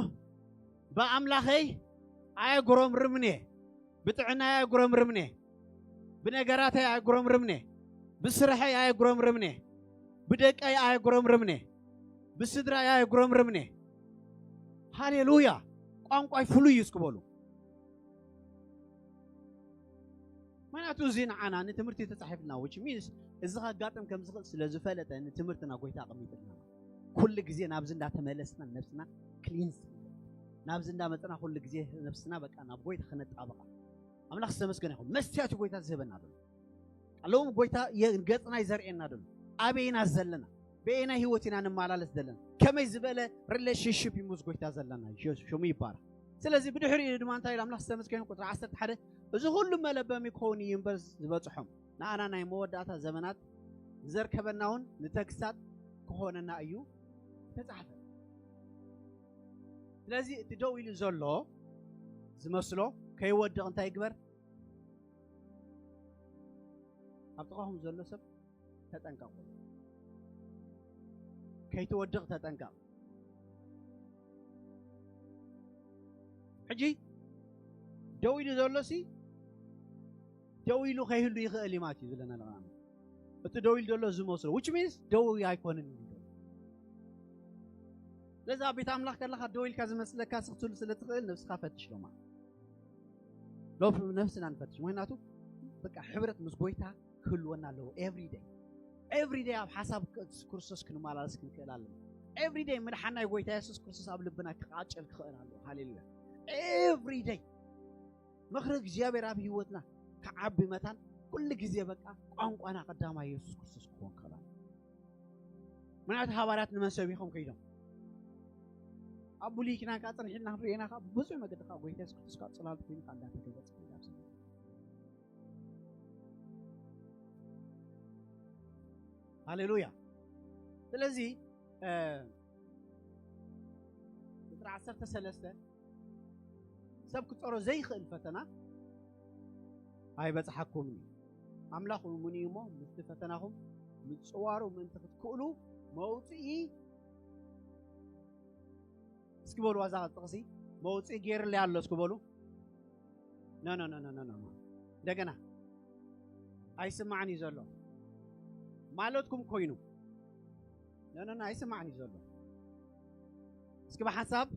ብኣምላኸይ ኣይጉረምርምኒ። ብጥዕናይ ኣይጉረምርምኒ። ብነገራተይ ኣይጉረምርምኒ። ብስርሐይ ኣይጉረምርምኒ። ብደቀይ ኣይጉረምርምኒ። ብስድራይ ኣይጉረምርምኒ። ሃሌሉያ። ቋንቋይ ፍሉይ እዩ እስኪ በሉ። ምክንያቱ እዚ ንዓና ንትምህርቲ ተፃሒፍና which means እዚ ከጋጥም ከም ዝኽእል ስለ ዝፈለጠ ንትምህርትና ጎይታ ኣቐሚጥልና ኩሉ ግዜ ናብዚ እንዳተመለስና ነብስና ክሊንስ ናብዚ እንዳመፅና ኩሉ ግዜ ነብስና በቃ ናብ ጎይታ ክነጣበቃ ኣምላኽ ዝተመስገነ ይኹን። መስትያቱ ጎይታ ዝህበና ዘሎ ኣለዎም ጎይታ ገፅና ይዘርእየና ዘሎ ኣበይና ዘለና በየናይ ህይወት ኢና ንመላለስ ዘለና ከመይ ዝበለ ሪሌሽንሽፕ እዩ ምስ ጎይታ ዘለና ሽሙ ይባረክ። ስለዚ ብድሕሪኡ ድማ እንታይ ኢሉ ኣምላኽ ዝተመስገነ ቁፅሪ ዓሰርተ ሓደ እዚ ኩሉ መለበሚ ክኸውን እዩ እምበር ዝበፅሖም ንኣና ናይ መወዳእታ ዘመናት ንዘርከበና እውን ንተግሳጥ ክኾነና እዩ ተፃሕፈ። ስለዚ እቲ ደው ኢሉ ዘሎ ዝመስሎ ከይወድቕ እንታይ ይግበር? ኣብ ጥቓኹም ዘሎ ሰብ ተጠንቀቑ፣ ከይትወድቕ ተጠንቀቕ። ሕጂ ደው ኢሉ ዘሎ ሲ ደው ኢሉ ከይህሉ ይኽእል እዩ ማለት እዩ ዝብለና ኣለና። እቲ ደው ኢሉ ዘሎ ዝመስሎ፣ which means ደው ኣይኮነን እዩ ዘሎ። ስለዚ ኣብ ቤት ኣምላኽ ከለኻ ደው ኢልካ ዝመስለካ ስኽትሉ ስለ ትኽእል ነብስኻ ፈትሽ ሎማ። ሎብ ነፍስና ንፈትሽ። ምኽንያቱ በቃ ሕብረት ምስ ጎይታ ክህልወና ኣለዎ። Every day፣ every day ኣብ ሓሳብ ክርስቶስ ክንመላለስ ክንክእል ኣለና። Every day ምድሓን ናይ ጎይታ የሱስ ክርስቶስ ኣብ ልብና ክቃጨል ክኽእል ኣለዎ። ሃሌሉያ። Every day ምኽሪ እግዚኣብሔር ኣብ ህይወትና ክዓቢ መታን ኩሉ ግዜ በቃ ቋንቋና ቀዳማይ የሱስ ክርስቶስ ክኾን ክኽእል ኣለዎ። ምክንያቱ ሃዋርያት ንመን ሰቢኾም ከይዶም? ኣብ ብሉይ ኪዳን ከዓ ጽንሕ ኢልና ክንሪኦ ኢና። ከዓ ብዙሕ መገዲ ከዓ ጎይታ የሱስ ክርስቶስ ከዓ ጽላል ኮይኑ ከዓ እንዳተገለጸ ከይዳ ኣብ ሰማይ። ሃሌሉያ። ስለዚ እ፣ ቁጽሪ ዓሰርተ ሰለስተ ሰብ ክጸሮ ዘይኽእል ፈተና ኣይበጽሓኩምን እዩ። ኣምላኽ እውን እዩ እሞ ምስቲ ፈተናኹም ምጽዋሩ ምእንቲ ክትክእሉ መውጽኢ እስኪ በሉ ዋዛ ጥቕሲ መውጽኢ ገይርለይ ኣሎ እስኪ በሉ። ኖ ኖ ኖ ኖ ኖ ኖ። እንደገና ኣይስማዕን እዩ ዘሎ ማለትኩም ኮይኑ። ኖ ኖ ኖ፣ ኣይስማዕን እዩ ዘሎ። እስኪ ብሓንሳብ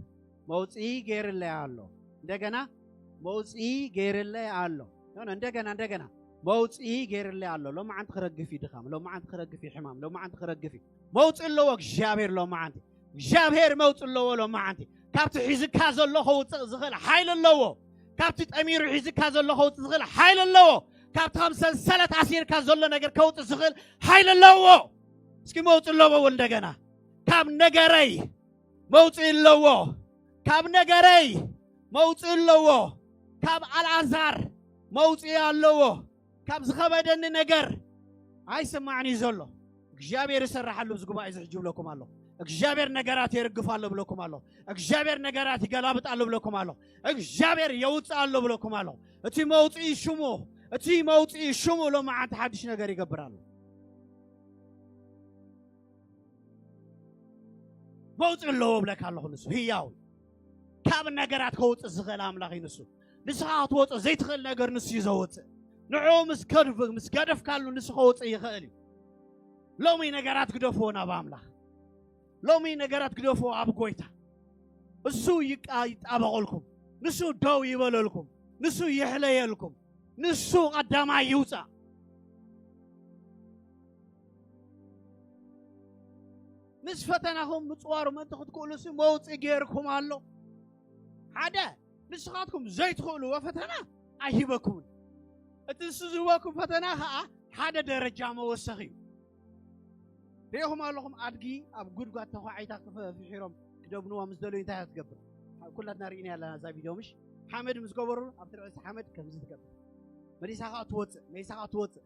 መውጽኢ ገይርለይ ኣሎ። እንደገና መውጽኢ ገይርለይ ኣሎ። ኖ ኖ፣ እንደገና እንደገና መውጽኢ ገይርለይ ኣሎ። ሎማዓንቲ ክረግፍ እዩ ድኻም፣ ሎማዓንቲ ክረግፍ እዩ ሕማም፣ ሎማዓንቲ ክረግፍ እዩ። መውጽኢ ኣለዎ እግዚኣብሔር ሎማዓንቲ። እግዚኣብሔር መውጽኢ ኣለዎ ሎማዓንቲ። ካብቲ ሒዝካ ዘሎ ከውጽእ ዝኽእል ሓይሊ ኣለዎ። ካብቲ ጠሚሩ ሒዝካ ዘሎ ከውጽእ ዝኽእል ሓይሊ ኣለዎ። ካብቲ ከም ሰንሰለት ኣሲርካ ዘሎ ነገር ከውጽእ ዝኽእል ሓይሊ ኣለዎ። እስኪ መውጽኢ ኣለዎ እውን እንደገና። ካብ ነገረይ መውጽኢ ኣለዎ። ካብ ነገረይ መውጽኢ ኣለዎ። ካብ ኣልዓዛር መውጽኢ ኣለዎ። ካብ ዝኸበደኒ ነገር ኣይስማዕን እዩ ዘሎ። እግዚኣብሔር ይሰርሕ ኣሎ ኣብዚ ጉባኤ እዚ ሕጂ ብለኩም ኣሎ። እግዚኣብሔር ነገራት የርግፍ ኣሎ ብለኩም ኣሎ። እግዚኣብሔር ነገራት ይገላብጥ ኣሎ ብለኩም ኣሎ። እግዚኣብሔር የውፅእ ኣሎ ብለኩም ኣሎ። እቲ መውፅኢ ሽሙ፣ እቲ መውፅኢ ሽሙ ሎማዓንቲ ሓድሽ ነገር ይገብር ኣሎ። መውፅኢ ኣለዎ ብለካ ኣለኹ። ንሱ ህያው እዩ። ካብ ነገራት ከውፅእ ዝኽእል ኣምላኽ እዩ ንሱ። ንስኻ ክትወፅእ ዘይትኽእል ነገር ንሱ እዩ ዘውፅእ። ንዕኡ ምስ ከድፍ-፣ ምስ ገደፍካሉ ንሱ ከውፅእ ይኽእል እዩ። ሎሚ ነገራት ግደፍዎ ናብ ኣምላኽ። ሎሚ ነገራት ግደፍዎ ኣብ ጎይታ። እሱ ይቃ-፣ ይጣበቐልኩም። ንሱ ደው ይበለልኩም። ንሱ ይሕለየልኩም። ንሱ ቀዳማይ ይውፃእ። ምስ ፈተናኹም ምፅዋሩ ምእንቲ ክትክእሉ ሲ መውፅኢ ገይርኩም ኣሎ። ሓደ ንስኻትኩም ዘይትኽእልዎ ፈተና ኣይሂበኩምን። እቲ ንሱ ዝህበኩም ፈተና ኸዓ ሓደ ደረጃ መወሰኺ እዩ። ሪኢኹም ኣለኹም ኣድጊ ኣብ ጉድጓድ ተዃዒታ ክፈ-፣ ፍሒሮም ክደብንዋ ምስ ደለዩ እንታይ እያ ትገብር? ኩላትና ርኢና ኣለና እዛ ቪድዮ ምሽ? ሓመድ ምስ ገበሩ ኣብቲ ርእሲ ሓመድ ከምዚ ትገብር። መሊሳ ኸዓ ትወፅእ፣ መሊሳ ኸዓ ትወፅእ።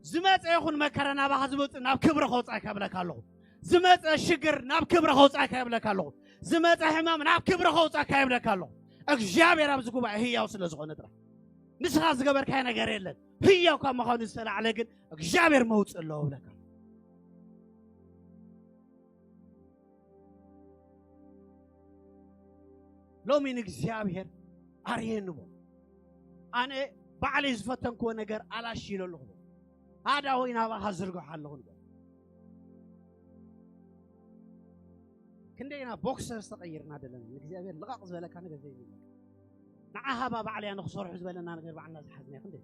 ዝመፀ ይኹን መከራ ናባኻ ዝመፅእ ናብ ክብሪ ከውፃእካ ይብለካ ኣለኹ። ዝመፀ ሽግር ናብ ክብሪ ከውፃእካ ይብለካ ኣለኹ። ዝመፀ ሕማም ናብ ክብሪ ከውፃእካ ይብለካ ኣለኹ። እግዚኣብሔር ኣብዚ ጉባኤ ህያው ስለ ዝኾነ ጥራሕ። ንስኻ ዝገበርካዮ ነገር የለን። ህያው ካብ ምዃኑ ዝተላዕለ ግን እግዚኣብሔር መውፅኢ ኣለዎ ይብለካ። ሎሚ ንእግዚኣብሔር ኣርየኒ በል። ኣነ ባዕለይ ዝፈተንክዎ ነገር ኣላሽ ኢለ ኣለኹ በል። ኣእዳወይ ናባኻ ዝርግሖ ኣለኹ በል። ክንደይና ቦክሰር ዝተቐይርና ዘለና ንእግዚኣብሔር ልቓቕ ዝበለካ ነገር ዘይብለካ። ንዓ ሃባ ባዕለይ ኣነ ክሰርሑ ዝበለና ነገር ባዕልና ዝሓዝና ክንደይ።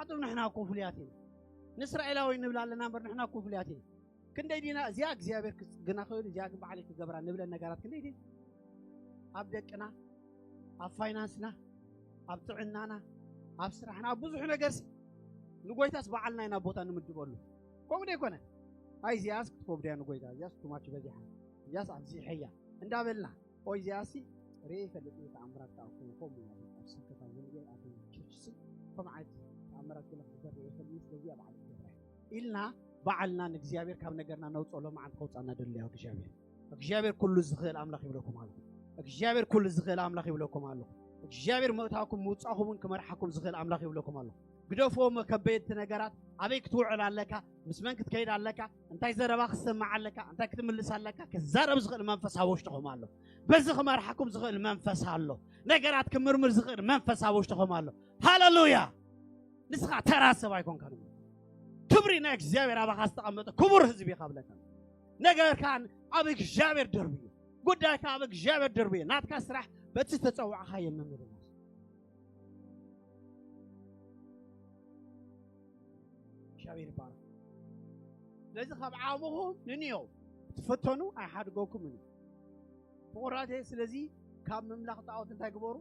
ኣቶም ንሕና እኮ ፍሉያት ኢና። ንእስራኤላዊ ንብል ኣለና እምበር ንሕና እኮ ፍሉያት ኢና። ክንደይ ዲና እዚኣ እግዚኣብሔር ክጽግና ክእል፣ እዚኣ ግን ባዕለይ ክገብራ ንብለን ነገራት ክንደይ ዲና? ኣብ ደቅና፣ ኣብ ፋይናንስና፣ ኣብ ጥዕናና፣ ኣብ ስራሕና፣ ኣብ ብዙሕ ነገርሲ ንጎይታስ ባዕልና ኢና ቦታ ንምድበሉ። ከምኡ ዶ ኣይኮነን? ኣይ እዚኣስ ክትከብድያ ንጎይታ፣ እዚኣስ ቱማች በዚሓ፣ እዚኣስ ኣብዚሐያ እንዳበልና፣ ኦይ እዚኣሲ ርኤ ይፈልጥ እዩ ተኣምራት ከኣ እኮ ከምኡ እዩ ኣብ ስብከት ኣብ ወንጌል ኣብ ቸርችሲ ከም ዓይነት ተኣምራት ገለ ክግበር ርኤ ይፈልጥ እዩ፣ ስለዚ ኣብ ዓለም ክገብራ እዩ ኢልና ባዕልና ንእግዚኣብሔር ካብ ነገርና ነውፅኦ። ሎማዓንቲ ከውፃና ደለያ እግዚኣብሔር። እግዚኣብሔር ኩሉ ዝኽእል ኣምላኽ ይብለኩም ኣለኹ። እግዚኣብሔር ኩሉ ዝኽእል ኣምላኽ ይብለኩም ኣለኹ። እግዚኣብሔር ምእታውኩም ምውፃእኹምን ክመርሓኩም ዝኽእል ኣምላኽ ይብለኩም ኣለኹ። ግደፍዎ መከበድቲ ነገራት። ኣበይ ክትውዕል ኣለካ? ምስ መን ክትከይድ ኣለካ? እንታይ ዘረባ ክትሰማዕ ኣለካ? እንታይ ክትምልስ ኣለካ? ክዛረብ ዝኽእል መንፈስ ኣብ ውሽጥኹም ኣሎ። በዚ ክመርሓኩም ዝኽእል መንፈስ ኣሎ። ነገራት ክምርምር ዝኽእል መንፈስ ኣብ ውሽጥኹም ኣሎ። ሃለሉያ! ንስኻ ተራ ሰብ ኣይኮንካን። ክብሪ ናይ እግዚኣብሔር ኣባኻ ዝተቐመጠ ክቡር ህዝቢ ኢኻ ብለካ። ነገርካ ኣብ እግዚኣብሔር ደርብዩ። ጉዳይካ ኣብ እግዚኣብሔር ደርብዩ። ናትካ ስራሕ በቲ ዝተጸዋዕኻዮ ምምልላስ። እግዚኣብሔር ይባረክ። ስለዚ ካብ ዓቕምኹም ንንዮ ክትፈተኑ ኣይሓድገኩምን እዩ። ፍቑራተይ፣ ስለዚ ካብ ምምላኽ ጣዖት እንታይ ግበሩ?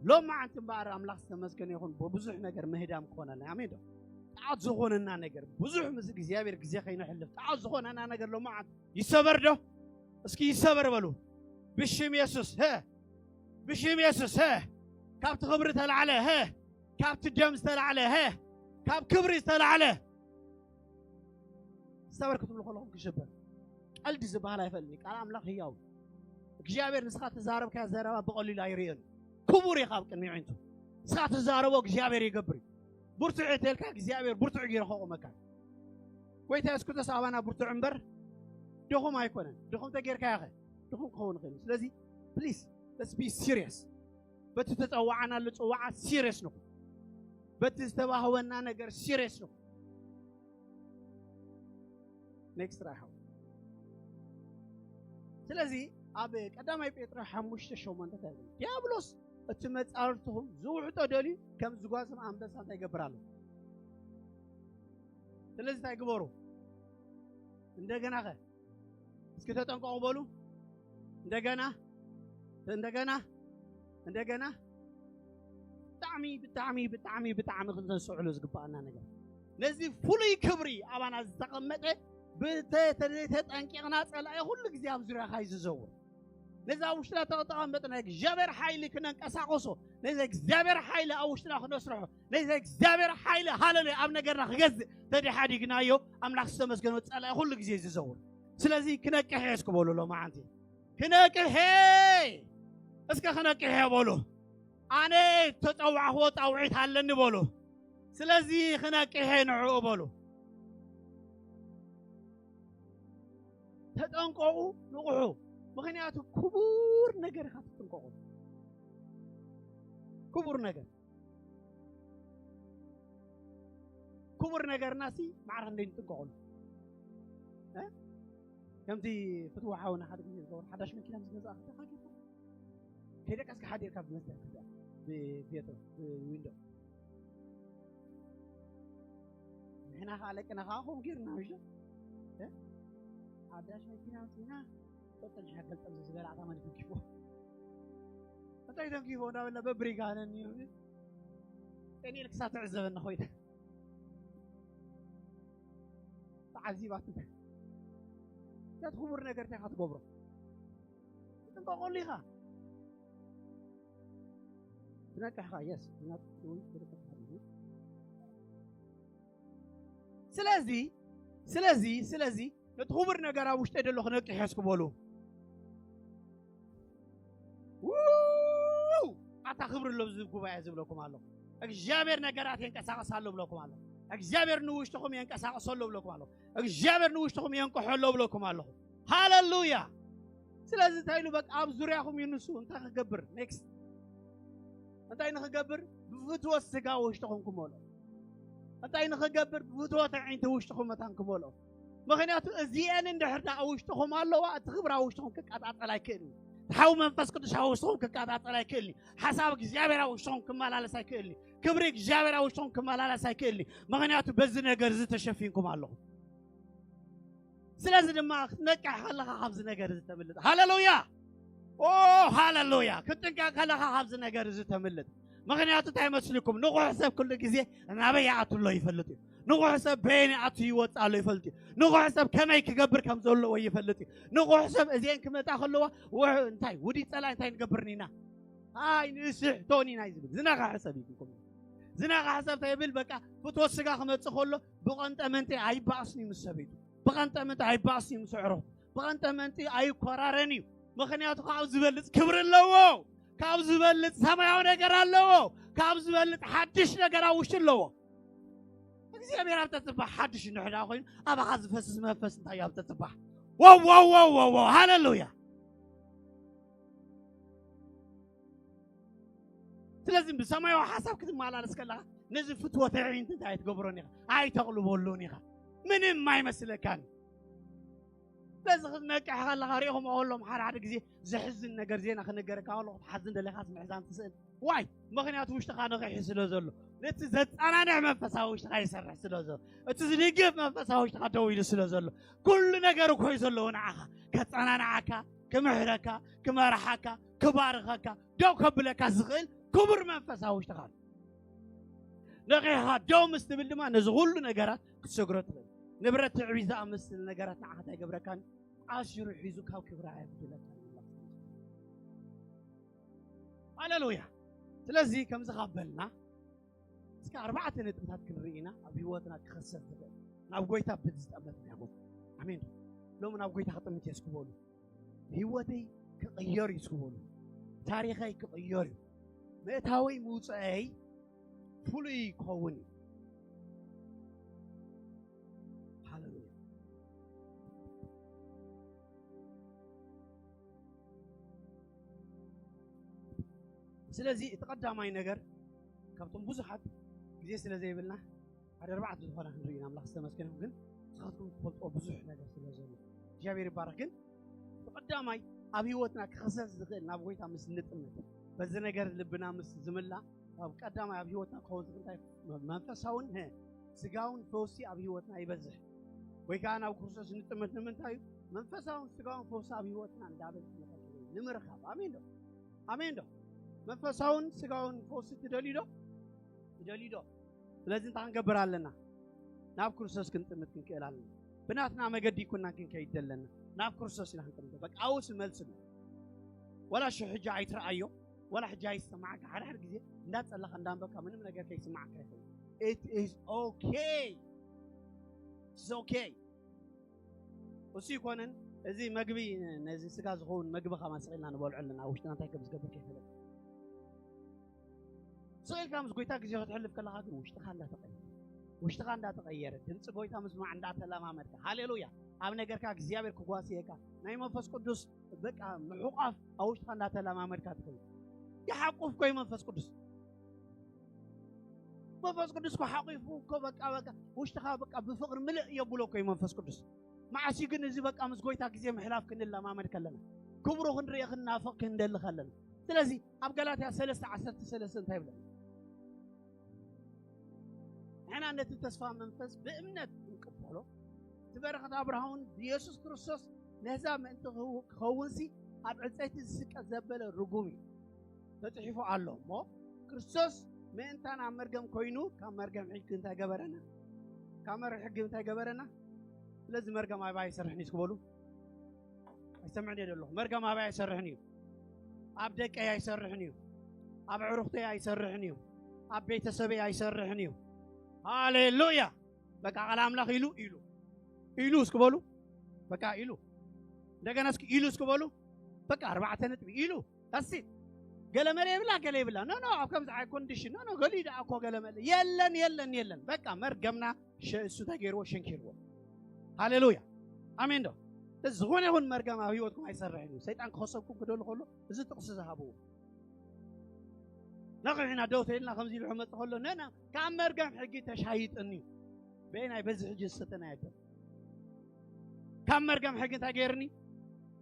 ሎማዓንቲ እምበኣር ኣምላኽ ዝተመስገነ ይኹን፣ ብብዙሕ ነገር ምህዳም ክኾነና። ኣሜን ዶ? ጣዖት ዝኾነና ነገር፣ ብዙሕ ምስ እግዚኣብሔር ግዜ ከይነሕልፍ፣ ጣዖት ዝኾነና ነገር ሎማዓንቲ ይሰበር ዶ? እስኪ ይሰበር በሉ። ብሽም የሱስ፣ ሀ፣ ብሽም የሱስ፣ ሀ፣ ካብቲ ክብሪ ተላዕለ፣ ሀ፣ ካብቲ ደም ዝተላዕለ፣ ሀ፣ ካብ ክብሪ ዝተላዕለ ሰበር ክትብሉ ከለኹም ክሽበር። ቀልዲ ዝበሃል ኣይፈልጥን። ቃል ኣምላኽ ህያው። እግዚኣብሔር ንስኻ ተዛረብካዮ ዘረባ ብቐሊሉ ኣይርእዮን። ክቡር ኢኻ ኣብ ቅድሚ ኣዒንቱ። ንስኻ ትዛረቦ እግዚኣብሔር ይገብር እዩ። ብርቱዕ እየ ተልካ እግዚኣብሔር ብርቱዕ ገይሩ ከቑመካ። ጎይታ የሱስ ክርስቶስ ኣባና ብርቱዕ እምበር ድኹም ኣይኮነን። ድኹም ተጌርካዮ ኸ? ድኹም ክኸውን ይኽእል እዩ። ስለዚ please, let's be serious። በቲ ተጸዋዓናሉ ጽዋዓ ሲሪየስ ንኹን። በቲ ዝተባህወና ነገር ሲሪየስ ንኹን። ኔክስት ራይሓው። ስለዚ ኣብ ቀዳማይ ጴጥሮስ ሓሙሽተ ሸሞንተ እንታይ ይብል? ዲያብሎስ እቲ መጻርትኹም ዝውሕጦ ደልዩ ከም ዝጓዝ ኣንበሳ እንታይ ይገብር ኣሎ? ስለዚ እንታይ ግበሩ? እንደገና ኸ እስኪ ተጠንቀቑ በሉ። እንደገና፣ እንደገና፣ እንደገና። ብጣዕሚ፣ ብጣዕሚ፣ ብጣዕሚ፣ ብጣዕሚ ክንተስዕሉ ዝግባኣና ነገር። ነዚ ፍሉይ ክብሪ ኣባና ዝተቐመጠ ብተ-፣ ተጠንቂቕና ጸላኢ ኩሉ ግዜ ኣብ ዙርያኻ እዩ ዝዘውር። ነዚ ኣብ ውሽጥና ተቐመጠ ናይ እግዚኣብሔር ሓይሊ ክነንቀሳቐሶ፣ ነዚ እግዚኣብሔር ሓይሊ ኣብ ውሽጥና ክነስርሖ፣ ነዚ እግዚኣብሔር ሓይሊ ሃለሉያ ኣብ ነገርና ክገዝእ ተደሓዲግናዮ፣ ኣምላኽ ዝተመስገነ ጸላኢ ኩሉ ግዜ እዩ ዝዘውር። ስለዚ ክነቅሕ እየ እስኪ በሉ ሎማዓንቲ። ክነቅሕ እየ። እስከ ክነቅሕ እየ በሉ። ኣነ ተጸዋዕኽዎ ጻውዒት ኣለኒ በሉ። ስለዚ ክነቅሕ እየ ንዕኡ በሉ። ተጠንቀቑ፣ ንቕሑ። ምኽንያቱ ክቡር ነገር ኢኻ ትጥንቀቑ። ክቡር ነገር። ክቡር ነገርና ሲ ማዕረ ክንደይ ንጥንቀቑሉ። እ? ከምቲ ፍትዋ ሓውና ሓደ ግዜ ዝገበሮ ሓዳሽ መኪና ምስ ገዛእካ እንታይ ጌርካ? ከይደቀስካ ሓዲርካ ብመስትያት ክትኣ፣ ብቤት፣ ብዊንዶ። ንሕና ኸዓ ለቅና ኸዓ ከምኡ ጌርና፣ ምሽ ዶ? እ? ሓዳሽ መኪና ኣምጺእና፣ ቆጸል ሻገል ጠምዚ ዝበላዕታ ማለት ተንኪፎ። እንታይ ተንኪፎ እንዳበልና በብሪጋ ነኒ፣ ጤኒኤል ክሳብ ትዕዘበና ኮይና። ተዓዚባትና። ነቲ ክቡር ነገር እንታይ ኢኻ ትገብሮ? ትጥንቀቐሉ ኢኻ። ትነቅሕ ኢኻ፣ የስ። ስለዚ፣ ስለዚ፣ ስለዚ፣ ነቲ ክቡር ነገር ኣብ ውሽጠይ ዘሎ ክነቅሕ እየ እስኪ በሉ። ውው! ኣታ ክብሪ ኣሎ ኣብዚ ጉባኤ ዝብለኩም ኣለኹ። እግዚኣብሔር ነገራት የንቀሳቕስ ኣሎ ብለኩም ኣለኹ። እግዚኣብሔር ንውሽጥኹም የንቀሳቕስ ኣሎ ብለኩም ኣለኹ። እግዚኣብሔር ንውሽጥኹም የንቅሖ ኣሎ ብለኩም ኣለኹ። ሃሌሉያ! ስለዚ እንታይ ኢሉ በቃ ኣብ ዙርያኹም ይንሱ እንታይ ክገብር? ኔክስት እንታይ ንኽገብር? ብፍትወት ስጋ ውሽጥኹም ክመልኦ። እንታይ ንኽገብር? ብፍትወት ኣዒንቲ ውሽጥኹም መታን ክመልኦ። ምኽንያቱ እዚአን እንድሕር ደኣ ኣብ ውሽጥኹም ኣለዋ፣ እቲ ክብሪ ኣብ ውሽጥኹም ክቀጻጸል ኣይክእልን እዩ። እቲ ሓዊ መንፈስ ቅዱስ ኣብ ውሽጥኹም ክቀጻጸል ኣይክእልን እዩ። ሓሳብ እግዚኣብሔር ኣብ ውሽጥኹም ክመላለስ ኣይክእልን እዩ። ክብሪ እግዚኣብሔር ኣብ ውሽጥኹም ክመላለስ ኣይክእልን እዩ። ምኽንያቱ በዚ ነገር እዚ ተሸፊንኩም ኣለኹም። ስለዚ ድማ ክትነቅሕ ከለኻ ካብዚ ነገር እዚ ተምልጥ። ሃሌሉያ! ኦ፣ ሃሌሉያ! ክትጥንቀቕ ከለኻ ካብዚ ነገር እዚ ተምልጥ። ምኽንያቱ እንታይ መስልኩም? ንቑሕ ሰብ ኩሉ ግዜ ናበይ ይኣቱ ኣሎ ይፈልጥ እዩ። ንቑሕ ሰብ በየን ይኣቱ ይወጽእ ኣሎ ይፈልጥ እዩ። ንቑሕ ሰብ ከመይ ክገብር ከም ዘለዎ ይፈልጥ እዩ። ንቑሕ ሰብ እዚአን ክመጻ ከለዋ፣ ውሕ-፣ እንታይ፣ ውዲት ጸላኢ እንታይ ንገብር ኢና? ኣይ፣ ንስሕቶን ኢና እዩ ዝብል። ዝነቕሐ ሰብ እዩ። ዝነቕሐ ሰብ እንታይ ይብል? በቃ፣ ፍትወት ስጋ ክመጽእ ከሎ፣ ብቐንጠመንጢ ኣይባእስን እዩ ምስ ሰበይቱ። ብቐንጠመንጢ ኣይባእስን እዩ ምስ ኣዕሩኹ። ብቐንጠመንጢ ኣይኮራረን እዩ። ምኽንያቱ ካብ ዝበልጽ ክብሪ ኣለዎ። ካብ ዝበልጽ ሰማያዊ ነገር ኣለዎ። ካብ ዝበልጽ ሓድሽ ነገር ኣብ ውሽጢ ኣለዎ። እግዚኣብሔር ኣብ ተጽባሕ ሓድሽ እንድሕር ደኣ ኮይኑ፣ ኣባኻ ዝፈስስ መንፈስ እንታይ እዩ ኣብ ተጽባሕ? ዋው፣ ዋው፣ ዋው፣ ዋው፣ ዋው፣ ሃሌሉያ! ስለዚ ብሰማያዊ ሓሳብ ክትመላለስ ከለኻ ነዚ ፍትወት ኣዒንቲ እንታይ ኣይትገብሮን ኢኻ፣ ኣይተቕልበሉን ኢኻ። ምንም ኣይመስለካን። በዚ ክትነቅሕ ከለኻ ሪኢኹም ከሎም ሓደ ሓደ ግዜ ዘሕዝን ነገር ዜና ክነገረካ ከሎ ክትሓዝን ደለኻስ ምሕዛን ትስእል። ዋይ? ምኽንያቱ ውሽጥኻ ነኺሑ ስለ ዘሎ፣ ነቲ ዘጸናንዕ መንፈሳዊ ውሽጥኻ ይሰርሕ ስለ ዘሎ፣ እቲ ዝድግፍ መንፈሳዊ ውሽጥኻ ደው ኢሉ ስለ ዘሎ፣ ኩሉ ነገር እኮ እዩ ዘለዎ ንዓኻ፣ ከጸናንዓካ፣ ክምሕረካ፣ ክመርሓካ፣ ክባርኸካ፣ ደው ከብለካ ዝኽእል ክቡር መንፈሳዊ ውሽጥኻ ኣሎ። ነኺኻ ደው ምስ ትብል ድማ ነዚ ኩሉ ነገራት ክትሰግሮ ትኽእል። ንብረት ትዕቢት ዝኣመስል ነገራት ንዓኻ እንታይ ይገብረካን? ኣሲሩ ሒዙ ካብ ክብሪ ኣየጉድለካን። ሃሌሉያ። ስለዚ ከምዚ ካብ በልና እስከ ኣርባዕተ ነጥብታት ክንርኢ ኢና ኣብ ህይወትና ክኸሰት ዝኽእል ናብ ጎይታ ብዝጠመትና ይኹን። ኣሜን። ሎሚ ናብ ጎይታ ክጥምት እየ እስኪ በሉ። ህይወተይ ክቕየር እዩ እስኪ በሉ። ታሪኸይ ክቕየር እዩ። ምእታወይ ምውፅአይ ፍሉይ ክኸውን እዩ። ሃሌሉያ። ስለዚ እቲ ቀዳማይ ነገር ካብቶም ብዙሓት ግዜ ስለ ዘይብልና ሓደ ኣርባዕተ ዝኾና ክንርኢ ኢና። ኣምላኽ ዝተመስገነ ይኹን። ግን ንስኻትኩም ትፈልጥዎ ብዙሕ ነገር ስለ ዘሎ እግዚኣብሔር ይባረክ። ግን እቲ ቀዳማይ ኣብ ህይወትና ክኸሰት ዝኽእል ናብ ጎይታ ምስ ንጥምት በዚ ነገር ልብና ምስ ዝምላ ኣብ ቀዳማይ ኣብ ህይወትና ክኸውን ዝኽእል እንታይ እዩ? መንፈሳውን ህ- ስጋውን ፈውሲ ኣብ ህይወትና ይበዝሕ ወይ ከዓ ናብ ክርስቶስ ንጥምት ንምንታይ እዩ? መንፈሳውን ስጋውን ፈውሲ ኣብ ህይወትና እንዳበዝሕ ንኸይድ ንምርካብ። ኣሜን ዶ? ኣሜን ዶ? መንፈሳውን ስጋውን ፈውሲ ትደልዩ ዶ? ትደልዩ ዶ? ስለዚ እንታይ ክንገብር ኣለና? ናብ ክርስቶስ ክንጥምት ክንክእል ኣለና። ብናትና መገዲ ይኩና ክንከይድ ዘለና ናብ ክርስቶስ ኢና ክንጥምት። በቃ ኣውስ መልስ ነው። ወላ ሽሕ ሕጂ ኣይትረኣዮ፣ ወላ ሕጂ ኣይሰማዓካ። ሓደ ሓደ ግዜ እንዳጸለኻ እንዳንበብካ ምንም ነገር ከይስማዓካ ይኽእል። It is okay. It's okay. እሱ ይኮነን። እዚ መግቢ ነዚ ስጋ ዝኸውን መግቢ ከማ ስቕ ኢልና ንበልዖ ኣለና። ኣብ ውሽጥና እንታይ ከም ዝገብር ከይፈለጥ ስቕ ኢልካ ምስ ጎይታ ግዜ ክትሕልፍ ከለኻ ግን ውሽጥኻ እንዳተቐየረ ውሽጥኻ እንዳተቐየረ ድምፂ ጎይታ ምስማዕ እንዳተለማመድካ፣ ሃሌሉያ፣ ኣብ ነገርካ እግዚኣብሔር ክጓስየካ ናይ መንፈስ ቅዱስ በቃ ምሕቋፍ ኣብ ውሽጥኻ እንዳተለማመድካ ትኸይድ። ይሓቁፍ ኮይ መንፈስ ቅዱስ መንፈስ ቅዱስ እኮ ሓቂፉ እኮ በቃ በቃ ውሽጥኻ በቃ ብፍቕሪ ምልእ የብሎ እኮ እዩ መንፈስ ቅዱስ። መዓስ እዩ ግን እዚ በቃ ምስ ጎይታ ግዜ ምሕላፍ ክንለማመድ ከለና ክብሩ ክንርኢ ክንናፍቕ ክንደሊ ከለና። ስለዚ ኣብ ገላትያ ሰለስተ ዓሰርተ ሰለስተ እንታይ ይብለና? ንሕና ነቲ ተስፋ መንፈስ ብእምነት ክንቅበሎ እቲ በረኸት ኣብርሃውን ብየሱስ ክርስቶስ ነዛ ምእንቲ ክኸውንሲ ኣብ ዕፀይቲ ዝስቀ ዘበለ ርጉም እዩ። ተፅሒፉ ኣሎ እሞ ክርስቶስ ምእንታን ኣብ መርገም ኮይኑ ካብ መርገም ሕጊ እንታይ ገበረና? ካብ መርገም ሕጊ እንታይ ገበረና? ስለዚ መርገም ኣባይ ይሰርሕን እዩ እስክበሉ ኣይሰምዕን እየ ዘለኹ። መርገም ኣባይ ኣይሰርሕን እዩ። ኣብ ደቀይ ኣይሰርሕን እዩ። ኣብ ዕሩኽተይ ኣይሰርሕን እዩ። ኣብ ቤተሰበይ ኣይሰርሕን እዩ። ሃሌሉያ። በቃ ቃል ኣምላኽ ኢሉ ኢሉ ኢሉ እስክበሉ በቃ ኢሉ እንደገና እስኪ ኢሉ እስክበሉ በቃ ኣርባዕተ ነጥቢ ኢሉ ታሲት ገለመለ የብላ ገለ የብላ ኖ ኖ ኣብ ከምዚ ዓይ ኮንዲሽን ኖ ኖ ገሊኡ ደኣ እኮ ገለመለ የለን የለን የለን በቃ መርገምና እሱ ተገይርዎ ሸንኪርዎ። ሃሌሉያ ኣሜን ዶ? እዚ ዝኾነ ይኹን መርገም ኣብ ህይወትኩም ኣይሰርሕን እዩ። ሰይጣን ክኸሰብኩም ክደሉ ከሎ እዚ ጥቕሲ ዝሃብዎ ነቕሕና ደው ተይልና ከምዚ ኢሉ ክመፅእ ከሎ ነና ካብ መርገም ሕጊ ተሻይጥኒ እዩ። በየናይ በዚ ሕጂ ዝሰተና የለን። ካብ መርገም ሕጊ እንታይ ገይርኒ?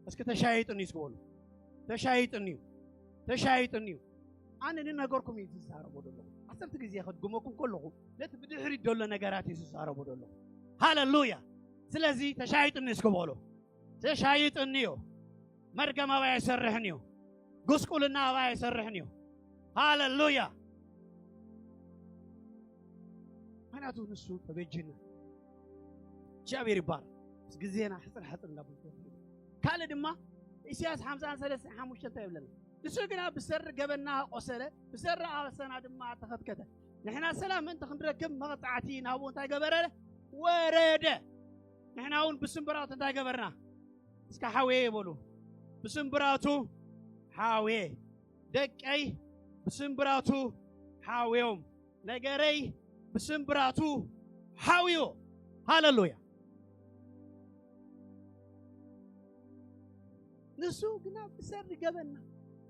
እስኪ ተሻይጥኒ እስኪ በሉ። ተሻይጥኒ እዩ። ተሻይጥኒ እዩ። ኣነ ንነገርኩም እዩ ዝዛረቦ ዘለኹ። ዓሰርተ ግዜ ከድግመኩም ከለኹ ነቲ ብድሕሪት ዘሎ ነገራት እዩ ዝዛረቦ ዘለኹ። ሃሌሉያ። ስለዚ ተሻይጥኒ እስኪ በሉ። ተሻይጥኒ እዩ። መርገም ኣባይ ኣይሰርሕን እዩ። ጉስቁልና ኣባይ ኣይሰርሕን እዩ። ሃሌሉያ። ምክንያቱ ንሱ ተበጅና እግዚኣብሔር ይባረክ። ምስ ግዜና ሕፅር ሕፅር እንዳበልኩ ካልእ ድማ ኢሳያስ ሓምሳ ሰለስተ ሓሙሽተ እንታይ ይብለና? ንሱ ግና ብሰሪ ገበና ቆሰለ፣ ብሰሪ ኣበሳና ድማ ተኸትከተ። ንሕና ሰላም ምእንቲ ክንረክብ መቕጻዕቲ ናብኡ እንታይ ገበረ? ወረደ። ንሕና እውን ብስምብራቱ እንታይ ገበርና? እስከ ሓውየ ይበሉ። ብስምብራቱ ሓውየ፣ ደቀይ ብስምብራቱ ሓውዮም፣ ነገረይ ብስምብራቱ ሓውዮ። ሃሌሉያ። ንሱ ግና ብሰሪ ገበና